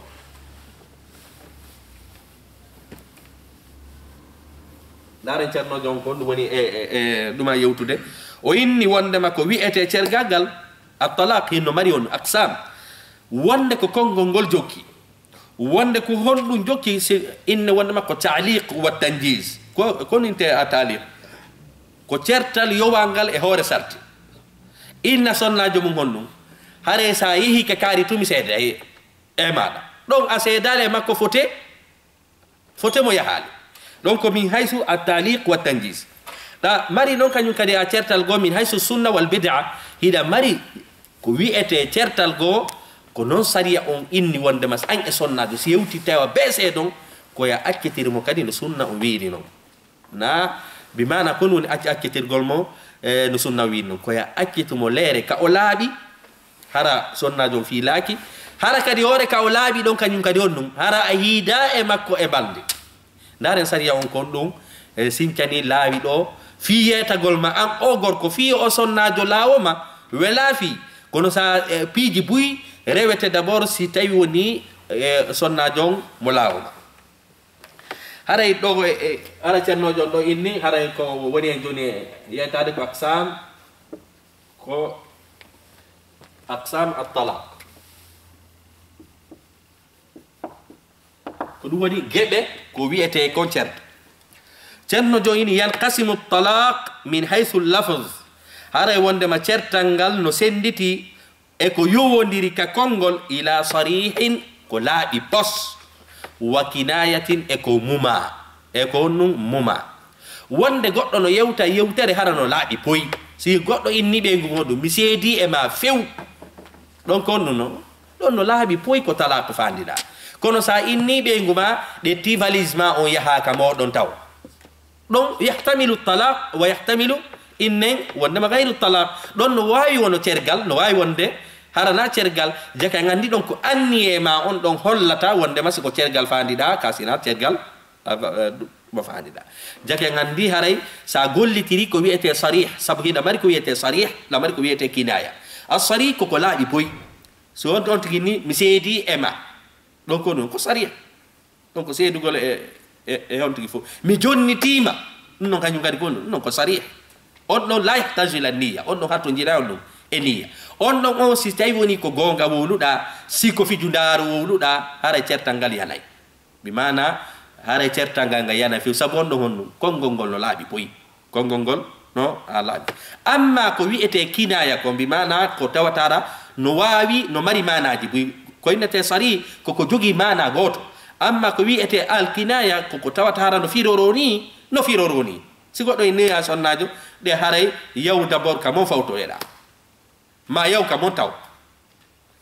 Ndaren Ceerno Jon kon ɗum woni e, e, e ɗuma yewtude. O inni wondema ko wi'ete cergal ngal, at-talaq, hinno mari on aqsam. Wonde ko konngol ngol jokki. Wonde ko honɗum jokki si inne wondema ko taaliq wa tanjiz. Ko, ko ninte a taaliq? Ko certal yowal ngal e hoore sarti. Inna sonnaajo mum honɗum. Hare sa yehi ka kaari tumi seeda e, e maɗa. Ɗon a seedale e makko fote, fote mo yahali. Ɗon ko min haysu a taaliq wa tanjiz. Ɗa mari ɗon kañum kadi a certal goo min haysu sunna wal bid'a. Hiɗa mari ko wi'ete certal goo, ko non sariya on inni wonde mas an e sonnaajo si yewti tawa be seedon, ko ya accitir mo kadi no sunna on wiiri non. Na, bi maana kon woni acc-, accitirgol mo, e, no sunna wiiri non. Ko ya accitu mo leere ka o laaɓi, hara sonnaajo on fiilaaki, hara kadi hoore ka o laaɓi ɗon kañum kadi on ɗum, hara a hiida e makko e balde. Ndaren sariya on kon ɗum, e, sincani laawi ɗo, fii yeetagol ma an o gorko, fii o sonnaajo laawo ma, welaa fii, kono sa, e, piiji buy rewete d'abord si tawi woni, e, sonnaajo on mo laawo ma. Haray ɗo, e, e, hara ceernoojo on ɗo inni, haray ko woni en jooni e yeetaade ko aqsam, ko aqsam at-talaq. Ko ɗum woni geɓe ko wi'etee kon certa. Ceerno Jon ini, "Yanqasimu talaq min haythu lafz." Haray wondema certal ngal no sennditi e ko yowondiri ka konngol, ila sarihin, ko laaɓi pos, wa kinayatin, e ko muma, e ko honɗum muma. Wonde goɗɗo no yewta yewtere hara no laaɓi poy. Si goɗɗo inni ɓeyngu muɗum, mi seedi e ma few. Ɗon ko honɗum non? Ɗon no laaɓi poy ko talaaku faandiɗaa. Kono sa inni ɓeyngu ma, ɗe ti valise ma on yaha ka mooɗon taw. Ɗon yahtamilu talaq wa yahtamilu innen wondema gayru talaq. Ɗon no waawi wono cergal, no waawi wonde harana cergal. Jaka en anndi ɗon ko anniye ma on ɗon hollata wondema si ko cergal faandiɗaa, ka sina cergal a, a, a, mo faandiɗaa. Jake nganndi haray sa gollitiri ko wiyetee sarih, sabu hiɗa mari ko wiyetee sarih, ɗa mari ko wiyetee kinaya. A sarih koko laaɓi boy. So on, on tigi ni, mi seedi e ma. Ɗon ko ɗum, ko sarih. Ɗon ko seedugol e, e, e on tigi fof. Mi jonnitiima. Ɗum noon kañum kadi ko ɗum, ɗum noon ko sarih. On ɗon la yahtaju ila niyya. On ɗon hatto njiɗa on ɗum e niyya. On ɗon on si tawi woni ko goonga wowluɗaa, si ko fiju ndaaro wowluɗaa, haray certal ngal yanay. Bi maana, haray certal ngal ngal yana few, sabu on ɗon honɗum? Konngol ngol no laaɓi poy. Konngol ngol no a laaɓi. Amma ko wi'etee kinaya ko, bi maana ko tawataara no waawi, no mari maanaaji buy. Ko innetee sari, ko ko jogii maana gooto. Amma ko wi'etee al kinaya ko ko tawataara no firoroo ni, no firoroo ni. Si goɗɗo inni a sonnaajo, ɗe haray yaw d'abord ka mon fawtoyeɗaa. Ma yaw ka mon taw.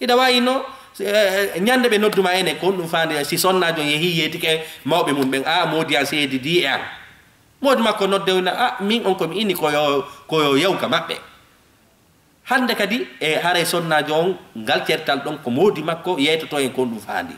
Hiɗa waawi no, eh, ñande ɓe nodduma ene, ko honɗum faandi, si sonnaajo yehi yeetike mawɓe mum ɓen, "A, moodi an seedidi e an." Moodi makko nodde wona, "A, min on ko mi inni ko yo, ko yo yaw ka maɓɓe." Hannde kadi, e haray sonnaajo on, ngal certal ɗon ko moodi makko yeetoto en ko honɗum faandi.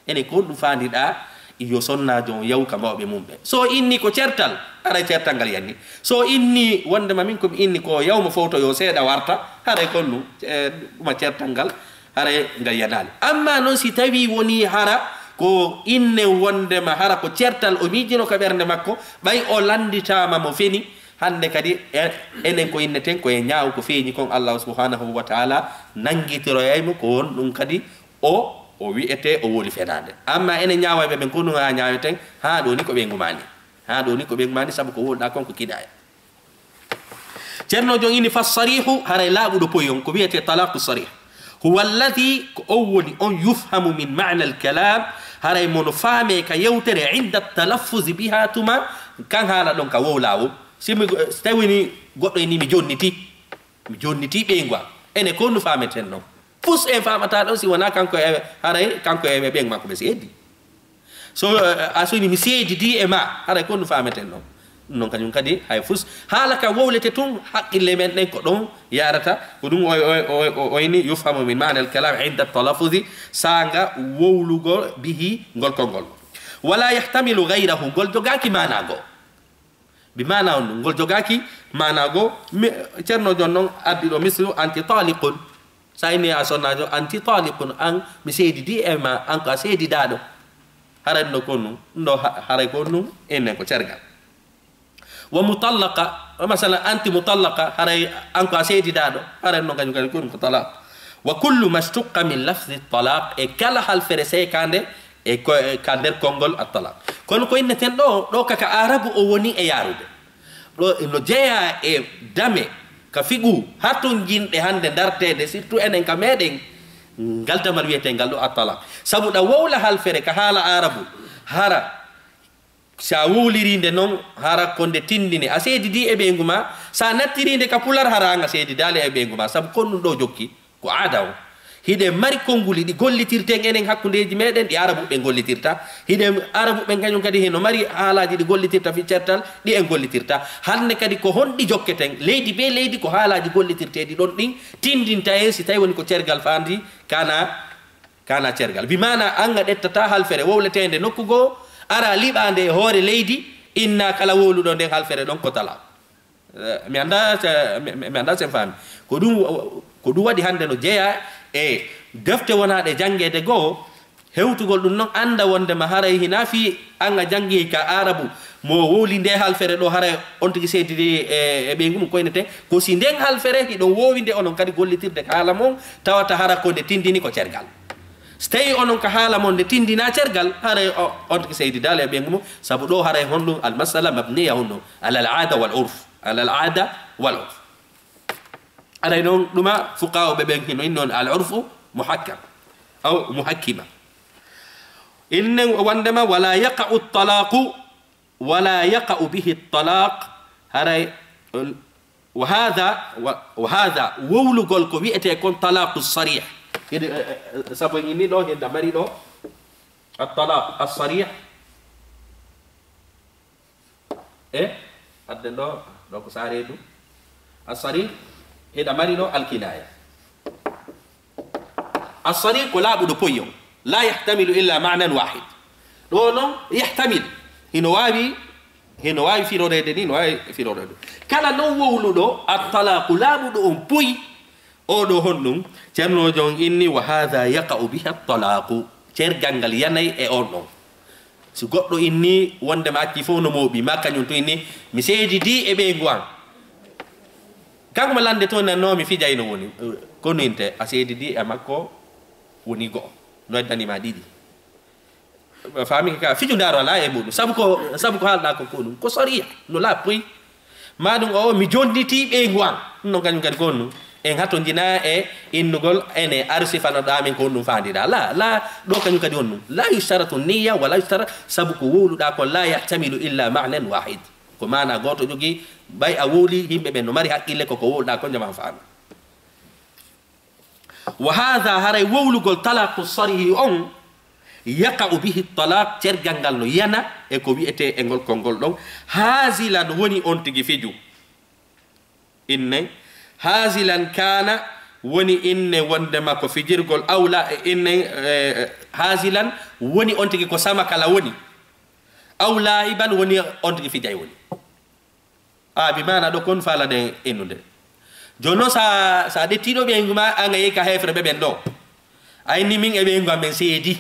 Ene ko honɗum faandiɗaa yo sonnaajo on yaw ka mawɓe mum ɓe. So inni ko certal, haray certal ngal yanni. So inni wondema min ko mi inni ko yaw mo fowto yo seeɗa warta, haray kon ɗum, e, ɗuma certal ngal, haray ngal yanaali. Amma noon si tawi woni hara ko inne wondema hara ko certal o miijino ka ɓernde makko, ɓay o lannditaama mo feni, hannde kadi e-, enen ko inneten ko e ñaaw ko feeñi kon, Allahu subhanahu wa taala nanngitiroyay mo ko honɗum kadi o, o wi'ete o wowli fenaande. Amma enen ñaawayɓe ɓen ko ɗum haa ñaaweten, haa ɗo ni ko ɓe ngumani. Haa ɗo ni ko ɓe ngumani sabu ko wowluɗaa kon ko kinaya. Ceerno Jon ini, "Fa sarihu, haray laaɓuɗo poy on, ko wi'ete talaqu sarih. Huwa alladhi, ko on woni on, yufhamu min ma'na al-kalam, haray mo no faame ka yewtere inda talaffuzi biha tuma, kan haala ɗon ka wowlaa woo. Si mi, si tawi ni goɗɗo ini mi jonniti, mi jonniti ɓeyngu am. Ene ko honɗum faameten non?" Fus en faamata ɗon si wonaa kanko e, haray kanko e ɓeyngu makko ɓe seedi. So, eh, a soni mi seedidi e ma, haray ko honɗum faameten non? Ɗum non kañum kadi hay fus. Haala ka wowlete tun, haqqille men ɗen ko ɗon yarata. Ko ɗum o, o, o, o, o ini yufhamu min ma'na al-kalam inda talaffuzi, saanga wowlugol bihi ngol konngol. Wala yahtamilu ghayrahu, ngol jogaaki maanaa goo. Bi maana on ɗum, ngol jogaaki maanaa goo. Mi, Ceerno Jon non addi ɗo mislu, anti taliqun. So a inni a sonnaajo, anti taliqun, an mi seedidi e ma, an ko a seedidaaɗo. Haray ɗum ɗo ko ɗum, ɗum ɗo ha-, haray ko ɗum, enen ko cergal. Wa mutallaqa, wa masalan, anti mutallaqa, haray an ko a seedidaaɗo, haray ɗum ɗo kañum kadi ko ɗum ko talaq. Wa kullu ma shtuqqa min lafzi talaq, e kala halfere seekaande e ko, e ka nder konngol at talaq. Kono ko inneten ɗo, ɗo kaka Aarabu o woni e yaarude. Ɗo no jeyaa e dame ka fiqhu hatonjinɗe hannde darteede, surtout enen ka meɗen, ngal damal wiyetee ngal ɗo at talaq. Sabu ɗa wowla halfere ka haala Aarabu, hara si a wowlirii nde noon, hara ko nde tinndini, a seedidii e ɓeyngu ma, so a nattirii nde ka pular, hara an a seedidaali e ɓeyngu ma, sabu ko ɗum ɗo jokki, ko aada o. Hiɗen mari konnguli ɗi gollitirten enen hakkundeeji meɗen, ɗi Aarabuɓe gollitirta. Hiɗen, Aarabuɓe kañum kadi hino mari haalaaji ɗi gollitirta fii certal, ɗi en gollitirta. Hannde kadi ko honɗi jokketen? Leydi bee leydi ko haalaaji gollitirteeɗi ɗon ɗin tinndinta en si tawi woni ko cergal faandi, kana, kana cergal. Bi maana an a ƴettata halfere wowleteende nokku goo, ara liɓaande e hoore leydi, inna kala wowluɗo nden halfere ɗon ko talaq. Eh, mi anndaa se, mi, mi, mi anndaa si en faami. Ko ɗum, ko ɗum waɗi hannde no jeyaa e defte wonaaɗe janngeede goo, hewtugol ɗum noon annda wonndema haray hinaa fii an a janngi ka Aarabu, mo wowli nde halfere ɗo, haray on tigi seedidi e, e ɓeyngu mum koynete. Ko si nden halfere hiɗon woowinde onon kadi gollitirde ka haala mon, tawata hara ko nde tinndini ko cergal. So tawii onon ka haala mon nde tinndinaa cergal, haray o, on tigi seedidaali e ɓeyngu mum, sabu ɗo haray honɗum almasala mabniya honɗum alal aada wal urf. Alal aada wal urf. Aray noon ɗuma fuqahaa ɓe ɓen hino inni noon al urfu muhakkam aw muhakkima. Innen wonndema wala yaqa'u talaqu, wala yaqa'u bihi talaq, haray, wa hadha, wa, wa hadha, wowlugol ko wiyetee kon talaqu sarih. Hiɗa, eh, eh, sabu en inni ɗo, hiɗa mari ɗo at talaq as sarih. E adden ɗo, ɗo ko saare du. As sarih, hiɗa mari ɗo al kinaya. As sarih ko laaɓuɗo poyon. La yahtamilu illa ma'nan wahid. Ɗo noon yahtamil. Hino waawi, hino waawi firoreede ni, no waawi firoreede. Kala noon wowluɗo at talaqu laaɓuɗo on puy, o ɗo honɗum? Ceernoojo on inni, wa hadha yaqa'u bihi at talaqu. Cergal ngal yanay e on ɗon. Si goɗɗo inni wonde ma acci fof no mooɓi, ma kañum tun inni, mi seedidi e ɓeyngu an. Kanko ma lande toon nan, no mi fijay no woni. Kono inte, a seedidi e makko woni go'o. No addani ma ɗiɗi. Faami ka, fiju ndaaro alaa e muɗum. Sabu ko, sabu ko haalɗaa ko, ko ɗum. Ko sariya, no laaɓi. Ma ɗum o, mi jonnitii ɓeyngu an. Ɗum noon kañum kadi ko ɗum. En hatonjinaa e innugol ene ari sifanoɗaa min ko ɗum faandiɗaa. La, la, ɗo kañum kadi on ɗum. La yushtaratu niyya wa la yushtarat, sabu ko wowluɗaa ko la yahtamilu illa ma'nan wahid. Ko maana gooto jogii, ɓay a wowli yimɓe ɓen no mari haqqille ko ko wowluɗaa ko jaman faami. Wa hadha, haray wowlugol talaqu sarihi on, yaqa'u bihi talaq, cergal ngal no yana e ko wi'etee e ngol konngol ɗon, hazilan woni on tigi fiju. Inne, hazilan kana woni inne wonde ma ko fijirgol, aw la, inne, eh, hazilan woni on tigi ko sama kala woni, aw la'iban woni on tigi fijay woni. A, bi maana ɗo kon faalaɗen innude. Jooni noon sa, sa ƴettii ɗo ɓeyngu ma, an a yehi ka heefre ɓe ɓen ɗo. A inni min e ɓeyngu am men seedi.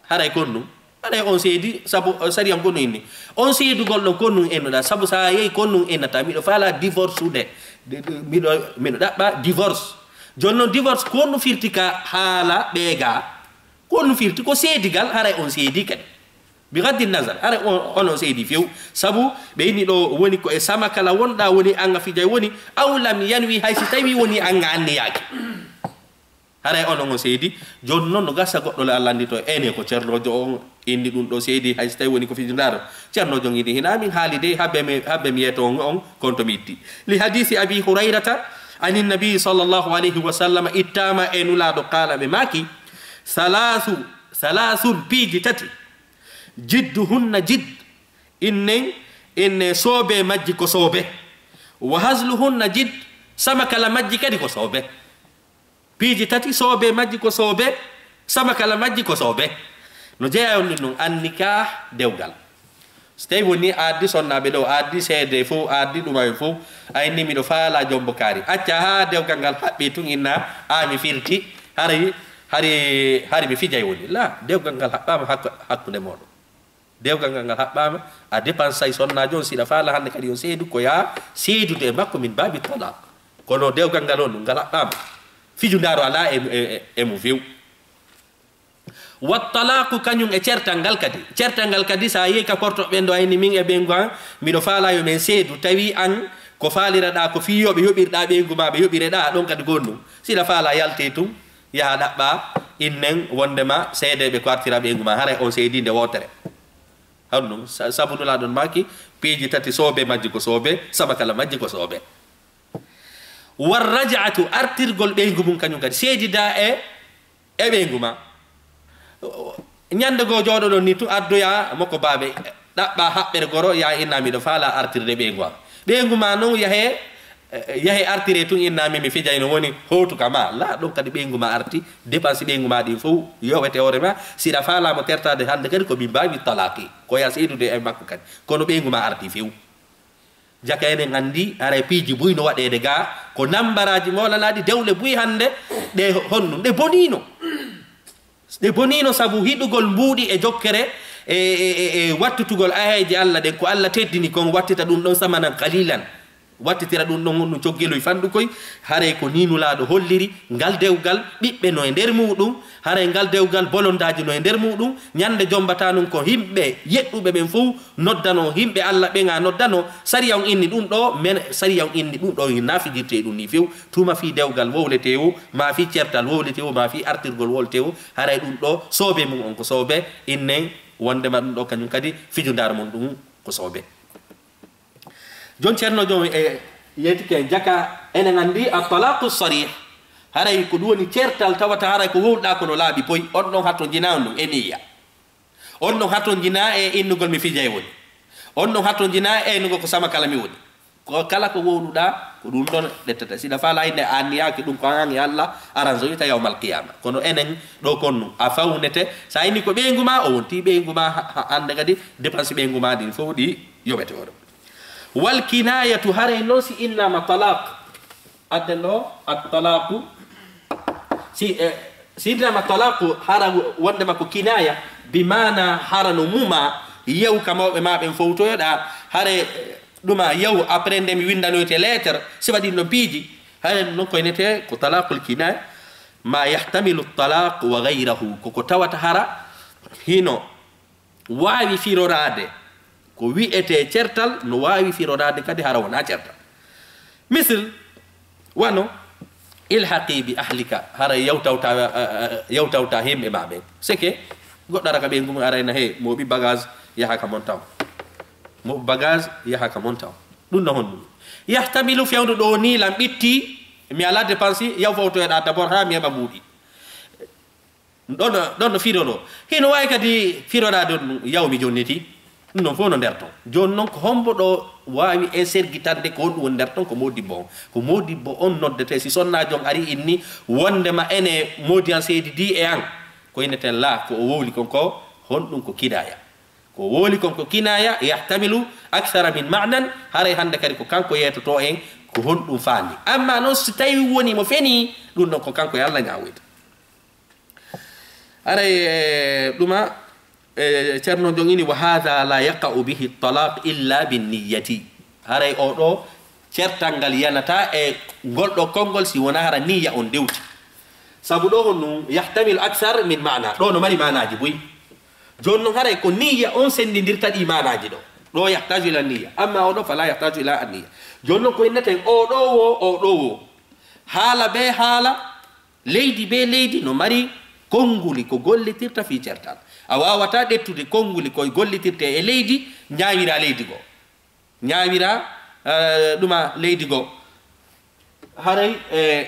Haray kon ɗum. Haray on seedi, sabu, eh, sariyan kon ɗum inni. On seedugol ɗon kon ɗum innuɗaa. Sabu sa yehi kon ɗum innata. Miɗo faala divorce ude. De, de, miɗo, miɗo ɗaɓɓa divorce. Jooni noon divorce kon ɗum firti ka haala ɓeega. Kon ɗum firti ko seedigal, haray on seedi kadi. Bi gaddi nazar, hara on, on, on seedi few. Sabu ɓe inni ɗo woni ko e sama kala wonɗaa woni an a fijay woni, aw lam yanwi hay si tawi woni an a anniyaaki. Haray on, on seedi. Jooni noon no gasa goɗɗo le Allah anndi to ene ko ceernoojo on inni ɗum ɗo seedi hay si tawi woni ko fijundaaro. Ceernoojo on inni hina min haali de habbe mi, habbe mi yeeto on, on kon to mi itti. Li hadisi Abi Hurayrata anin Nabi sallallahu alayhi wa sallam ittama e Nulaaɗo qaala ɓe maaki, salaasu, salaasun piiji tati. Jidduhunna jidd, innen, inne soobe majji ko soobe. Wa hazluhunna jidd, sama kala majji kadi ko soobe. Piiji tati, soobe majji ko soobe, sama kala majji ko soobe. No jeyaa on ɗum ɗum, an nikah, dewgal. So tawi woni a addi sonnaaɓe ɗo, a addi seede fof, a addi ɗuma en fof, a inni miɗo faala jombo kaari. Acca haa dewgal ngal haɓɓi tun inna, a mi firti, hari, hari, hari mi fijay woni. La, dewgal ngal haɓɓaama hakku-, hakkunde mooɗon. Dewgal ngal, ngal haɓɓaama, a dépensay sonnaajo on, siɗa faala hannde kadi on seedu, ko yaa seedude e makko min baabi talaq. Kono dewgal ngal on, ngal haɓɓaama. Fijundaaro alaa e, e, e, e mum few. Wa talaqu kañum e certal ngal kadi. Certal ngal kadi, so a yehi ka kortoɓe ɓen ɗo, ayni min e ɓeyngu an, miɗo faala yo men seedu, tawi an ko faaliraɗaa ko fii yo ɓe yoɓirɗaa ɓeyngu maa, ɓe yoɓireɗaa, ɗon kadi ko honɗum. Siɗa faala yaltee tun, yaha ɗaɓɓa innen wondema seedeeɓe ko artira ɓeyngu maa, haray on seedii nde wootere. Honɗum, sa-, sabu Nulaaɗo on maaki, piiji tati soobe majji ko soobe, samakala majji ko soobe. War rajaatu, artirgol ɓeyngu mum kañum kadi, seedidaa e e ɓeyngu ma. Ñande goo jooɗoɗon ni tun, addoya mo ko baabe, ɗaɓɓa haɓɓere goro, ya inna miɗo faala artirde ɓeyngu am. Ɓeyngu ma non yahe, eh, yahe artire tun, inna mi, mi fijay no woni hootu ka ma. La, ɗon kadi ɓeyngu ma arti, dépense ɓeyngu ma ɗin fow yowete hoore ma. Siɗa faala mo tertade hannde kadi ko min baabi talaqi. Ko ya seedude e makko kadi. Kono ɓeyngu ma arti few. Jaka enen anndi, haray piiji buy no waɗeede gaa, ko nambaraaji moolanaaɗi dewle buy hannde, ɗe honɗum, ɗe boniino. Ɗe boniino sabu hiɗugol mbuuɗi e jokkere e, e, e, e wattutugol ayayje Allah ɗen, ko Allah teddini kon, wattita ɗum ɗon samanan qalilan. Wattitira ɗum ɗon honɗum coggeloy fanɗukoy, haray ko nii Nulaaɗo holliri ngal dewgal, ɓiɓɓe no e nder muuɗum, haray ngal dewgal bolondaaji no e nder muuɗum, ñande jombataa nun ko yimɓe yeɗɗuɓe ɓen fow noddanoo, yimɓe Allah ɓen a noddanoo, sariya on inni ɗum ɗo, men, sariya on inni ɗum ɗo, hinaa fijirtee ɗum nii few, tuma fii dewgal wowletee o, maa fii certal wowletee o, maa fii artirgol wowletee o, haray ɗum ɗo soobe mum on ko soobe, innen wondema ɗum ɗo kañum kadi fijundaaro mum ɗum ko soobe. Jon Ceerno Jon e yeetike en jaka, enen anndi a talaqu sarih, haray ko ɗum woni certal tawata haray ko wowluɗaa kono laaɓi poy, on ɗon hatonjinaa on ɗum e niyya. On ɗon hatonjinaa e innugol mi fijay woni. On ɗon hatonjinaa e innugol ko sama kala mi woni. Ko kala ko wowluɗaa, ko ɗum ɗon ɗettata. Siɗa faala innde a anniyaaki ɗum ko an e Allah aran so wita yawmal qiyama. Kono enen ɗo kon ɗum a fawnete. Sa inni ko ɓeyngu ma, o wonti ɓeyngu ma ha, ha, hannde kadi dépense ɓeyngu ma ɗin fow ɗi yoɓete oɗo. Wal kinayatu, haray noon si innama talaq. Adden ɗo, at talaqu. Si, eh, si innama talaqu, hara wonde makko kinaya, bi maana hara no muma, yew ka mawɓe ma ɓen fowtoyoɗa, hare, eh, ɗuma yew, après nde mi winndanoyte lettre, si waɗi ɗon piiji, hare noon koynete ko talaqul kinaya, ma yahtamilu talaq wa gayrahu, koko tawata hara hino waawi firoraade ko wi'etee certal, no waawi firoraade kadi hara wonaa certal. Misil, wano, ilhaqi bi ahlika, hara yawtawta, eh, eh, yawtawta himɓe ma ɓen. Seke, goɗɗo ara ka ɓeyngu mum arayna, "Hey, mooɓi bagage, yaha ka mon taw. Mooɓi bagage, yaha ka mon taw." Ɗum no honɗum? Yahtamilu fewndo ɗo ni lan ɓitti, mi alaa dépense, yaw fowtoyoɗa d'abord haa mi heɓa mbuuɗi. Ɗon, ɗon no firoro. Hino waawi kadi firoraade on yawmi jonniti. Ɗum ɗon fof no nder ton. Jooni noon ko hombo ɗo waawi e sergitande ko honɗum woni nder ton? Ko modibbo on. Ko modibbo on noddetee. Si sonnaajo on ari inni wondema ene moodi an seedidii e an. Ko inneten laa, ko o wowli kon ko honɗum? Ko kinaya. Ko wowli kon ko kinaya, yahtamilu akthara min ma'nan, haray hannde kadi ko kanko yeetotoo en ko honɗum faandi. Amma noon si tawi woni mo fenii, ɗum ɗon ko kanko e Allah ñaawoyta. Aray, eh, ɗuma, eh, Ceerno Jong ini, "Wa hadha la yaqa'u bihi talaq illa bin niyyati." Haray o ɗo certal ngal yanata e ngol ɗo konngol si wona hara niyya on dewti. Sabu ɗo honɗum, yahtamilu aksar min maana. Ɗo no mari maanaaji buy. Jooni noon haray ko niyya on senndindirta ɗi maanaaji ɗo. Ɗo yahtaju ila niyya. Amma o ɗo fala yahtaju ila an niyya. Jooni noon ko inneten o ɗo wo, o ɗo wo. Haala be haala, leydi be leydi no mari konnguli ko gollitirta fii certal. A waawataa ƴettude konnguli ko gollitirte e leydi, ñaawira leydi goo. Ñaawira, eh, ɗuma leydi goo. Haray, eh,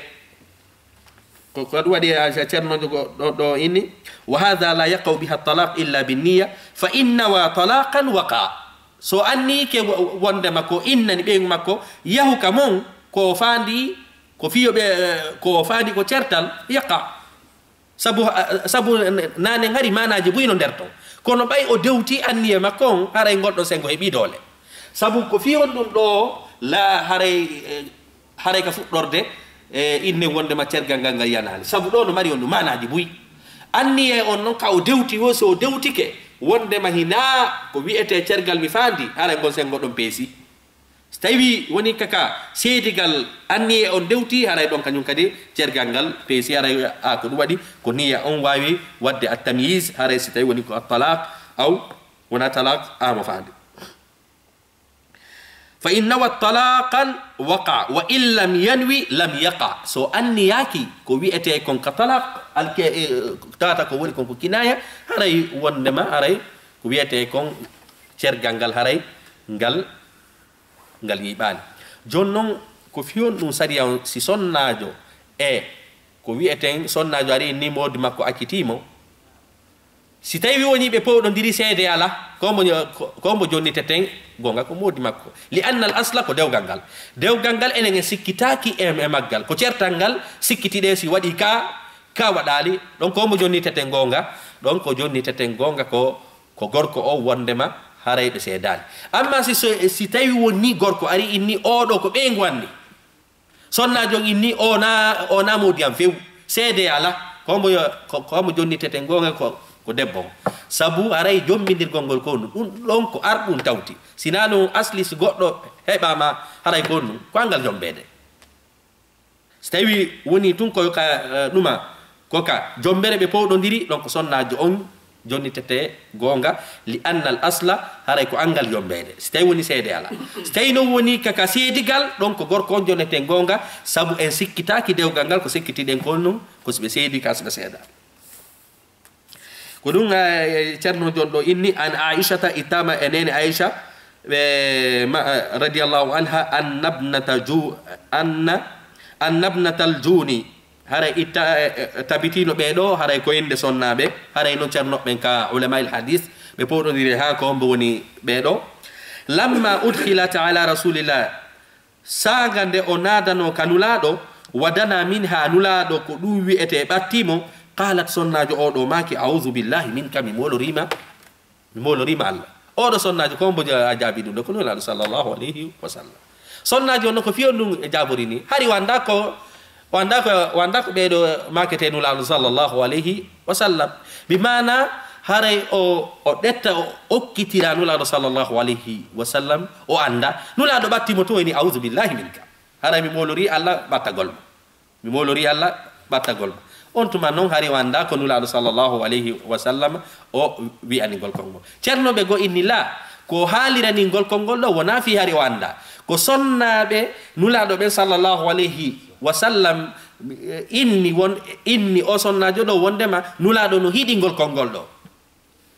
ko, ko ɗum waɗi, eh, Ceerno Jogo ɗo, ɗo inni, "Wa hadha la yaqa'u biha talaq illa bin niyya, fa in nawa talaqan waqa." So anniike wo-, wondema ko innani ɓeyngu makko, yahu ka mon, ko faandi, ko fiyo ɓe, eh, ko faandi ko certal, yaqa. Sabu, sabu nanen hari maanaaji buy no nder ton. Kono ɓay o dewti anniye makko on, haray ngol ɗon senngo heɓii doole. Sabu ko fii honɗum ɗoo la haray, eh, haray ka fuɗɗorde, eh, inne wonndema cergal ngal ngal yanaali. Sabu ɗoo no mari honɗum maanaaji buy. Anniye on non ka o dewti wo, so o dewtike wonndema hinaa ko wi'etee cergal mi faandi, haray ngol senngo ɗon peesi. So tawi woni kaka seedigal anniye on dewti, haray ɗon kañum kadi cergal ngal peesi, haray a ko ɗum waɗi ko niya on waawi waɗde at-tamyiz, haray si tawi woni ko at-talaq aw wona talaq a mo faandi. Fa in nawa talaqan waqa, wa in lam yanwi lam yaqa. So anniyaaki ko wi'etee kon ka talaq, alke, eh, tata ko woni kon ko kinaya, haray wonndema, haray ko wi'etee kon cergal ngal, haray ngal, ngal yiiɓaani. Jooni non, ko fii honɗum sariya on, si sonnaajo e ko wi'eten sonnaajo ari ni moodi makko accitii mo, si tawi woni ɓe powɗondiri seede alaa, ko mbo, ko, ko mbo jonniteten goonga ko moodi makko. Li anna al asla ko dewgal ngal. Dewgal ngal enen en sikkitaaki e, e maggal. Ko certal ngal sikkitiɗen si waɗi ka, ka waɗaali. Ɗon ko mbo jonniteten goonga. Ɗon ko jonniteten goonga ko, ko gorko o wonndema haray ɓe seedaali. Amma si, so, si tawi woni gorko ari inni oɗo ko ɓeyngu anni. Sonnaajo on inni o na, o na moodi am few. Seede alaa. Ko mbo yo, ko, ko mbo jonniteten goonga ko, ko debbo on. Sabu haray jommbindirgol ngol ko honɗum. Ɗum ɗon ko arɗum tawti. Sinaa ɗum asli si goɗɗo heɓaama haray ko honɗum. Ko angal jommbeede. So tawi woni tun ko ka, eh, ɗuma, ko ka jommbere ɓe powɗondiri, ɗon ko sonnaajo on jonnitete goonga, li anna al asla, haray ko angal jommbeede. So tawi woni seede alaa. So tawi non woni ka, ka seedigal, ɗon ko gorko on jonnete goonga, sabu en sikkitaaki dewgal ngal, ko sikkitiɗen ko non, ko si ɓe seedi ka si ɓe seeda. Ko ɗum, eh, Ceerno Jon ɗo inni, an Aishata, ittama e neene Aisha, ɓe ma, eh, radiyallahu anha, annabnata ju, anna, annabnatal juni. Haray itta, eh, eh, tabitino ɓe ɗo, haray ko innde sonnaaɓe, haray noon ceernoɓe ɓen ka ulama il hadis, ɓe powɗondiri haa ko hombo woni ɓe ɗo. Lamma udkhilat ala rasulillah, saanga nde o naadanoo ka Nulaaɗo, wa dana minha, Nulaaɗo ko ɗum wi'etee ɓattii mo, qaalat, sonnaajo oo ɗoo maaki, "A'uuzu billaahi minka, mi mooloriima, mi mooloriima Alla." Oo ɗoo sonnaajo ko mbo ja-, a jaabi ɗum ɗo, ko Nulaaɗo sallallaahu alayhi wa sallam. Sonnaajo on ko fiyo ɗum e jaabori ni. Hari wanda ko, wanda ko, wanda ko ɓee ɗoo maaketee Nulaaɗo sallallaahu alayhi wa sallam. Bi maana haray o, o ɗetta, o okkitira Nulaaɗo sallallaahu alayhi wa sallam, o annda. Nulaaɗo ɓatti mo tun, o inni, "A'uuzu billaahi minka." Haray mi moolorii Alla ɓattagol mo. Mi moolorii Alla ɓattagol mo. On tuma non hari o annda ko Nulaaɗo sallallaahu alayhi wa sallam o wi'ani ngol konngol. Ceernooɓe goo inni laa, ko haalirani ngol konngol ɗo wonaa fii hari o annda. Ko sonnaaɓe Nulaaɗo ɓen sallallaahu alayhi wa sallam inni won, inni o sonnaajo ɗo wondema Nulaaɗo no hiɗi ngol konngol ɗo.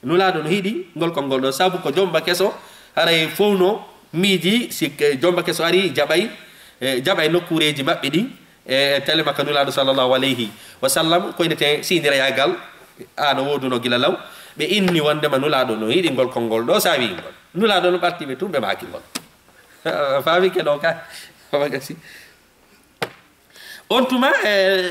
Nulaaɗo no hiɗi ngol konngol ɗo, sabu ko jomba keso, haray fow no miiji, si, eh, jomba keso ari, jaɓay, eh, jaɓay nokkuureeji maɓɓe ɗin, e tele makka Nulaaɗo sallallaahu alayhi wa sallam, ko ine te-, siyndirayaagal, a no wooduno gila law, ɓe inni wondema Nulaaɗo no hiɗi ngol konngol ɗo, saawi ngol. Nulaaɗo no ɓarti ɓe tun, ɓe maaki ngol. Faami ke ɗo ka? Faama gasi. On tuma, eh,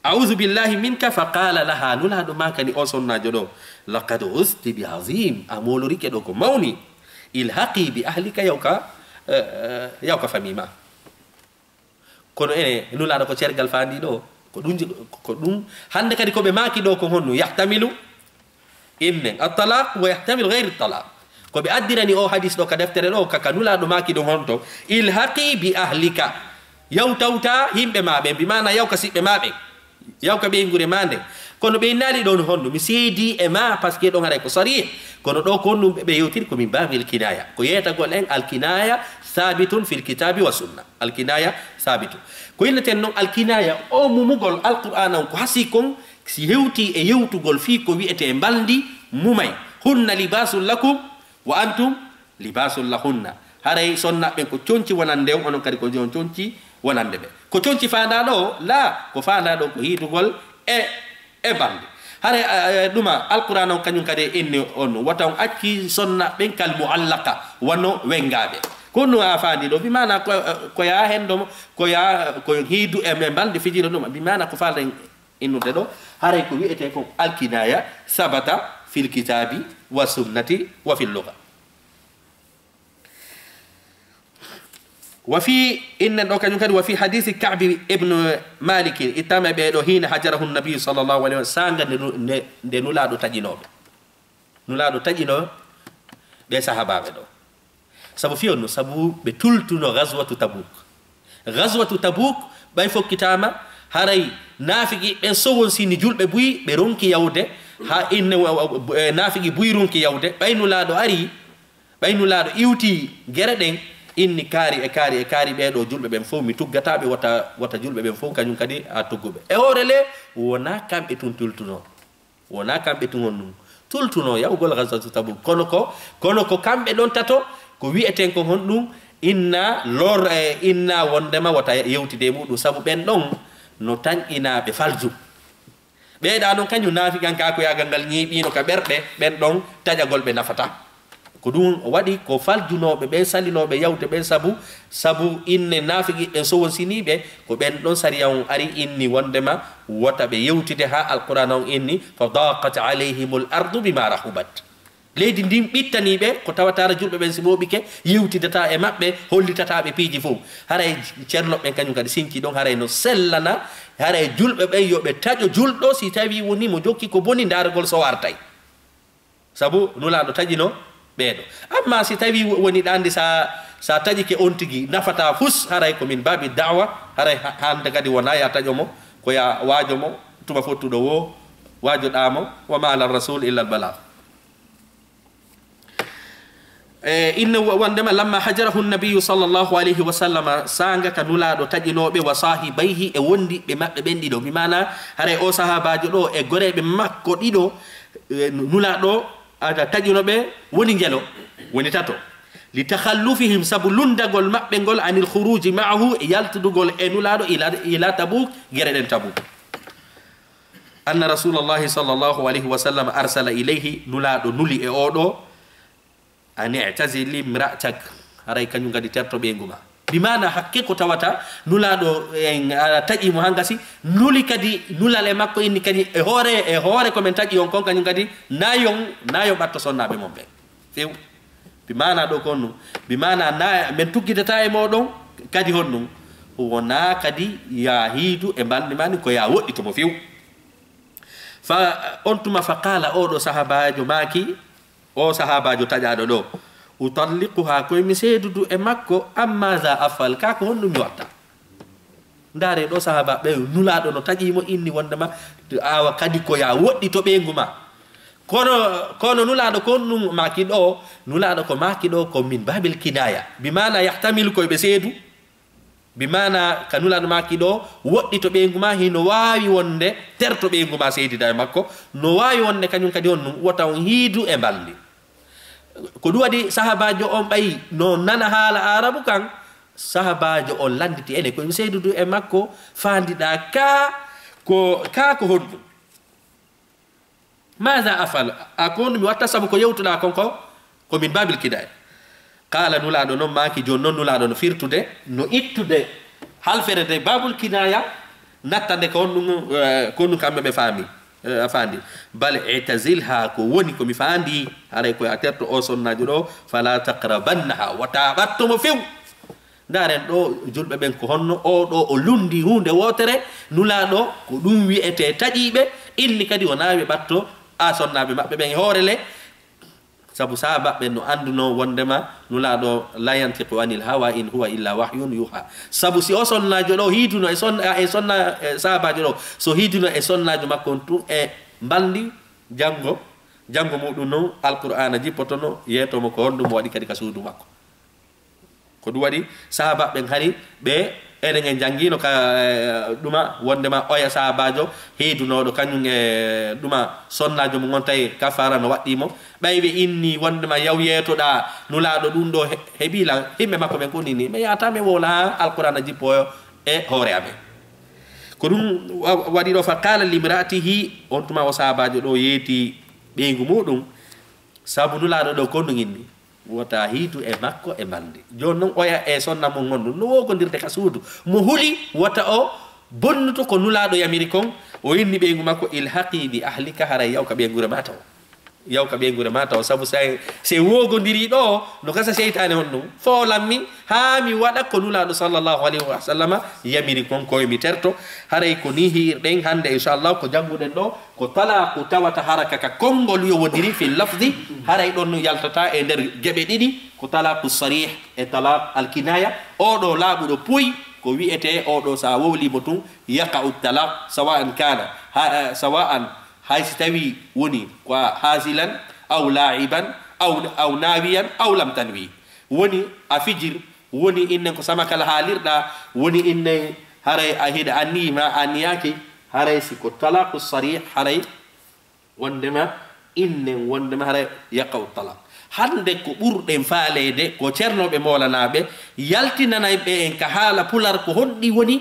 "A'uuzu billaahi minka," fa qaala lahaa, Nulaaɗo maakani o sonnaajo ɗo, "Laqad uzti bi aziim, a moolorike ɗo ko mawni. Ilhaqi bi ahlika, yaw ka, eh, eh, yaw ka famii ma." Kono ene, Nulaaɗo ko cergal faandi ɗo, ko ɗum ji-, ko ɗum, hannde kadi ko ɓe maaki ɗo ko honno, yahtamilu, Innen, at-talaq wa yahtamil ghayr at-talaq. Ko ɓe addirani o hadis ɗo ka deftere ɗo, ka, ka Nulaaɗo maaki ɗum honto, "Ilhaqi bi ahlika." Yaw tawta yimɓe ma ɓen, bi maana yaw ka siɓɓe ma ɓen. Yaw ka ɓeynguure ma nden. Kono ɓe innaali ɗon honno, mi seedi e ma, parce que ɗon haray ko sarih. Kono ɗo ko honɗum ɓe yewtiri ko min baabil kinaya. Ko yeetagol en al-kinaya sabitun fil kitabi wa sunna. Al-kinaya sabitun. Ko inneten non al-kinaya, o mumugol Alqur'aana on ko hasii kon, si hewtii e yewtugol fii ko wi'etee mbalndi mumay, "Hunna libaasun lakum wa antum libaasun lahunna." Haray sonnaaɓe ɓen ko conci wonande on, onon kadi ko on conci wonande ɓe. Ko conci faandaa ɗo? Laa, ko faandaa ɗo ko hiidugol e, e mbalndi. Haray, a, a, ɗuma, Alqur'aana on kañum kadi e inni on, wota on acci sonnaaɓe ɓen kal mu'allaqa, wano wenngaaɓe. Ko no a faandi ɗo, bi maana ko, ko yaa hendo mo, ko yaa, ko hiidu e, e mbalndi fijiro ɗum, bi maana ko faalen Innirde ɗo, haray ko wi'etee kon alkinaya, sabata fil kitabi wa sunnati wa fil lugha. Wa fi, innen ɗo kañum kadi, wa fi hadisi Ka'bi ibn Malik, ittama e ɓee ɗo, hina hajarahu nabi sallallahu alaihi wa sallam, saanga nde nu-, nde, nde Nulaaɗo taƴinooɓe. Nulaaɗo taƴino ɓee sahabaaɓe ɗo. Sabu fiyo no, sabu ɓe tultuno gazwatu Tabuk. Gazwatu Tabuk, ɓay fokkitaama, haray naafigi ɓen sowonsini julɓe buy, ɓe ronki yawde, haa inne wa-, wa-, e, naafigi buy ronki yawde, ɓay Nulaaɗo ari, ɓay Nulaaɗo iwti gere ɗen, inni kaari e kaari e kaari ɓee ɗoo julɓe ɓen fow, mi tuggataa ɓe, wota, wota julɓe ɓen fow kañum kadi a tuggu ɓe. E hoore le, wonaa kamɓe tun tultuno. Wonaa kamɓe tun on ɗum. Tultuno yahugol gazwatu Tabuk. Kono ko, kono ko kamɓe ɗon tato, ko wi'eten ko honɗum, inna lor, e, inna wondema wota yewtide e muɗum. Sabu ɓen ɗon no tanƴinaaɓe falju. Ɓee ɗaa non kañum naafiqankaakoyaagal ngal ñiiɓiino ka ɓerɗe, ɓen ɗon taƴagol ɓe nafata. Ko ɗum waɗi ko faljunooɓe ɓen, salinooɓe yawde ɓen, sabu, sabu inne naafiqi ɓen sowonsiniiɓe, ko ɓen ɗon sariya on ari inni wondema wota ɓe yewtide haa Alqur'aana on inni, "Fa daqat alayhimul ardu bima rahubat." Leydi ndin ɓittanii ɓe, ko tawataara julɓe ɓen si ɓooɓike, yewtidataa e maɓɓe, hollitataa ɓe piiji fow. Haray ceerno ɓen kañum kadi sinci ɗon, haray no sellana, haray julɓe ɓen yo ɓe taƴo julɗo si tawii wonii mo jokki ko boni, ndaaragol so o artay. Sabu Nulaaɗo taƴino ɓee ɗoo. Ammaa si tawii wo-, woni ɗa anndi sa, sa taƴike on tigi nafataa fus, haray ko min baabi da'wa, haray ha-, hannde kadi wonaa ya taƴo mo, ko ya waajo mo, tuma fottuɗo woo, waajoɗaa mo, wa ma ala rasul illa al balagh. E, inna wo-, wondema lamma hajarahu nabiyyu sallallahu alayhi wa sallama, saanga ka Nulaaɗo taƴinooɓe wa saahibayhi e wondiɓɓe maɓɓe ɓen ɗiɗo. Bi maana, haray o sahaabaajo ɗo e goreeɓe makko ɗiɗo, e, Nulaaɗo ada taƴino ɓe woni njelo, woni tato. Li takhallufihim, sabu lunndagol maɓɓe ngol, anil khuruji ma'ahu, e yaltudugol e Nulaaɗo ila, ila Tabuk, gere ɗen Tabuk. Anna Rasulallahi sallallahu alayhi wa sallam arsala ilayhi, Nulaaɗo nuli e oo ɗoo, an i'tazil imra'atak, haray kañum kadi terto ɓeyngu ma. Bi maana hakke ko tawata Nulaaɗo en, a, taƴi mo hangasi, nuli kadi nulal e makko inni kadi e hoore, e hoore ko men taƴi on kon kañum kadi nayon, nayon ɓatto sonnaaɓe mon ɓen. Few. Bi maana ɗo kon ɗum. Bi maana na, men tuggidataa e mooɗon kadi honɗum. Wonaa kadi ya hiidu e mbalndi ma ndin ko ya woɗɗito mo few. Fa, on tuma fa qaala, oo ɗoo sahaabaajo maaki, oo sahaabaajo taƴaaɗo ɗoo, "Utalliquhaa, koy mi seedudu e makko, am maaza afal, kaa ko honɗum mi watta?" Ndaaree ɗoo sahaabaaɓe, Nulaaɗo no taƴii mo inni wondema, awa kadi ko ya woɗɗito ɓeyngu ma. Kono, kono Nulaaɗo ko honɗum maaki ɗoo, Nulaaɗo ko maaki ɗoo ko min baabil kinaaya. Bi maana yahtamilu koy ɓe seedu, Bi maana, ka Nulaaɗo maaki ɗoo, woɗɗito ɓeyngu ma, hino waawi wonde terto ɓeyngu ma seedida e makko, no waawi wonde kañum kadi on ɗum, wota on hiidu e mbalndi. Ko ɗum waɗi sahaabaajo on ɓay no nana haala Aarabu kan, sahaabaajo on lannditi ene ko mi seedudu e makko, faandiɗaa kaa ko, kaa ko honɗum? Maza afal, a ko honɗum mi watta sabu ko yewtuɗaa kon ko, ko min baabil kinaaya. Qaala Nulaaɗo non maaki, jooni non Nulaaɗo no firtude, no ittude halfere nde baabul kinaaya, nattande ko honɗum, eh, ko honɗum kamɓe ɓe faami, eh, a faandi. Bal i'tazilha, ko woni ko mi faandi, haray ko a terto o sonnaajo ɗo, fala taqrabannaha, wota ɓatto mo few. Ndaaren ɗo, julɓe ɓen, ko honno oo ɗo o lunndii huunde wootere, Nulaaɗo, ko ɗum wi'etee taƴiiɓe, inni kadi wonaa ɓe ɓatto a sonnaaɓe maɓɓe ɓen e hoore le, sabu sahaabaaɓe ɓen no anndunoo wonndema Nulaaɗo, "La yantiqu anil hawa in huwa illa wahyun yuha." Sabu si o sonnaajo ɗo hiiduno e sonna-, e sonna-, e sahaabaajo ɗo, so hiiduno e sonnaajo makko on tun e mbalndi, janngo, janngo muɗum non, Alqur'aana jippotono, yeetoo mo ko honɗum o waɗi kadi ka suudu makko. Ko ɗum waɗi sahaabaaɓe ɓen hari ɓe, enen en janngiino ka, eh, ɗuma, wonndema oya sahaabaajo heedunooɗo, kañum e ɗuma sonnaajo mum on, tawi kafaara no waɗɗii mo. Ɓay ɓe inni wonndema yaw yeetoɗaa Nulaaɗo, ɗum ɗo he-, heɓii lan, yimɓe makko ɓen ko inni, mi yahataa mi wowla haa Alqur'aana jippoo e hoore amen. Ko ɗum wa-, waɗi ɗo, fa qaala limra'atihi, on tuma o sahaabaajo ɗo yeeti ɓeyngu muɗum, sabu Nulaaɗo ɗo ko ɗum inni. Wota hiidu e makko e mbalndi. Jooni non oya e sonna mum on ɗum no wogondirde ka suudu. Mo huli wota o bonnuto ko Nulaaɗo yamiri kon, O inni ɓeyngu makko, "Ilhaqi bi ahlika, haray yaw ka ɓeynguure ma taw. Yaw ka ɓeynguure ma taw, sabu sa, se woogondiri ɗo, no gasa seytaane on ɗum. Foolan mi, haa mi waɗa ko Nulaaɗo sallallahu alayhi wa sallama yamiri kon, ko mi terto." Haray ko ni hiirɗen hannde, inchallah, ko jannguɗen ɗo, ko talaaku tawata haraka ka konngol yowondiri fil lafdi, haray ɗon yaltata e nder geɓe ɗiɗi, ko talaaku sarih e talaaku alkinaya. Oɗo laaɓuɗo puy, ko wi'ete oɗo sa wowlimo tun, yaqa'u talaq, sawa'an kana, ha, eh, sawa'an hay si tawi woni ko a haasilan, aw laa'iban, aw, aw naawiyan, aw lam tanwi. Woni a fijir, woni innen ko samakal haalirɗa, woni innen haray a hiɗa anniyi ma anniyaaki, haray si ko talaqu sarih, haray wondema innen wondema haray yaqa'u talaq. Hannde ko ɓurɗen faaleede ko ceernooɓe moolanaaɓe yaltinanay ɓe en ka haala pular ko honɗi woni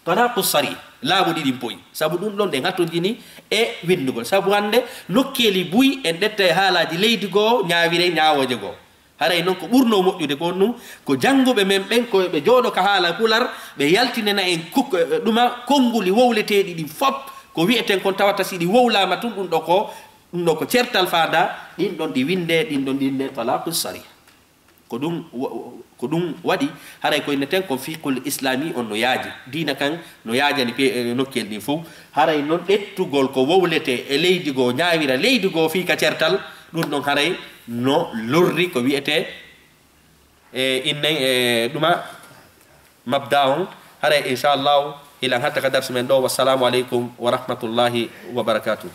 talaqu sarih. Laaɓuɗi ɗin poyi. Sabu ɗum ɗon ɗen hattonjini e winndugol. Sabu hannde nokkeeli buy en ƴetta e haalaaji leydi goo, ñaawire ñaawooje goo. Haray non ko ɓurnoo moƴƴude ko on ɗum, ko jannguɓe men ɓen ko ɓe jooɗo ka haala pular, ɓe yaltinana en kuk-, eh, ɗuma konnguli wowleteeɗi ɗin fop, ko wi'eten kon tawata si ɗi wowlaama tun ɗum ɗo ko, ɗum ɗo ko certal faada, ɗin ɗon ɗi winnde, ɗin ɗon ɗi winnde talaqu sarih. Ko ɗum wa-, ko ɗum waɗi, haray ko inneten ko fiqhul islami on no yaaji. Diina kan no yaajani pe-, eh, nokkel ɗin fof. Haray non ƴettugol ko wowlete e leydi goo, ñaawira leydi goo fii ka certal, ɗum ɗon haray no lorri ko wi'ete, e inne, e ɗuma mabda on. Haray inchallahu hilan hatta ka darsu men ɗo. Wassalamu aleykum wa rahmatullahi wa barakatuh.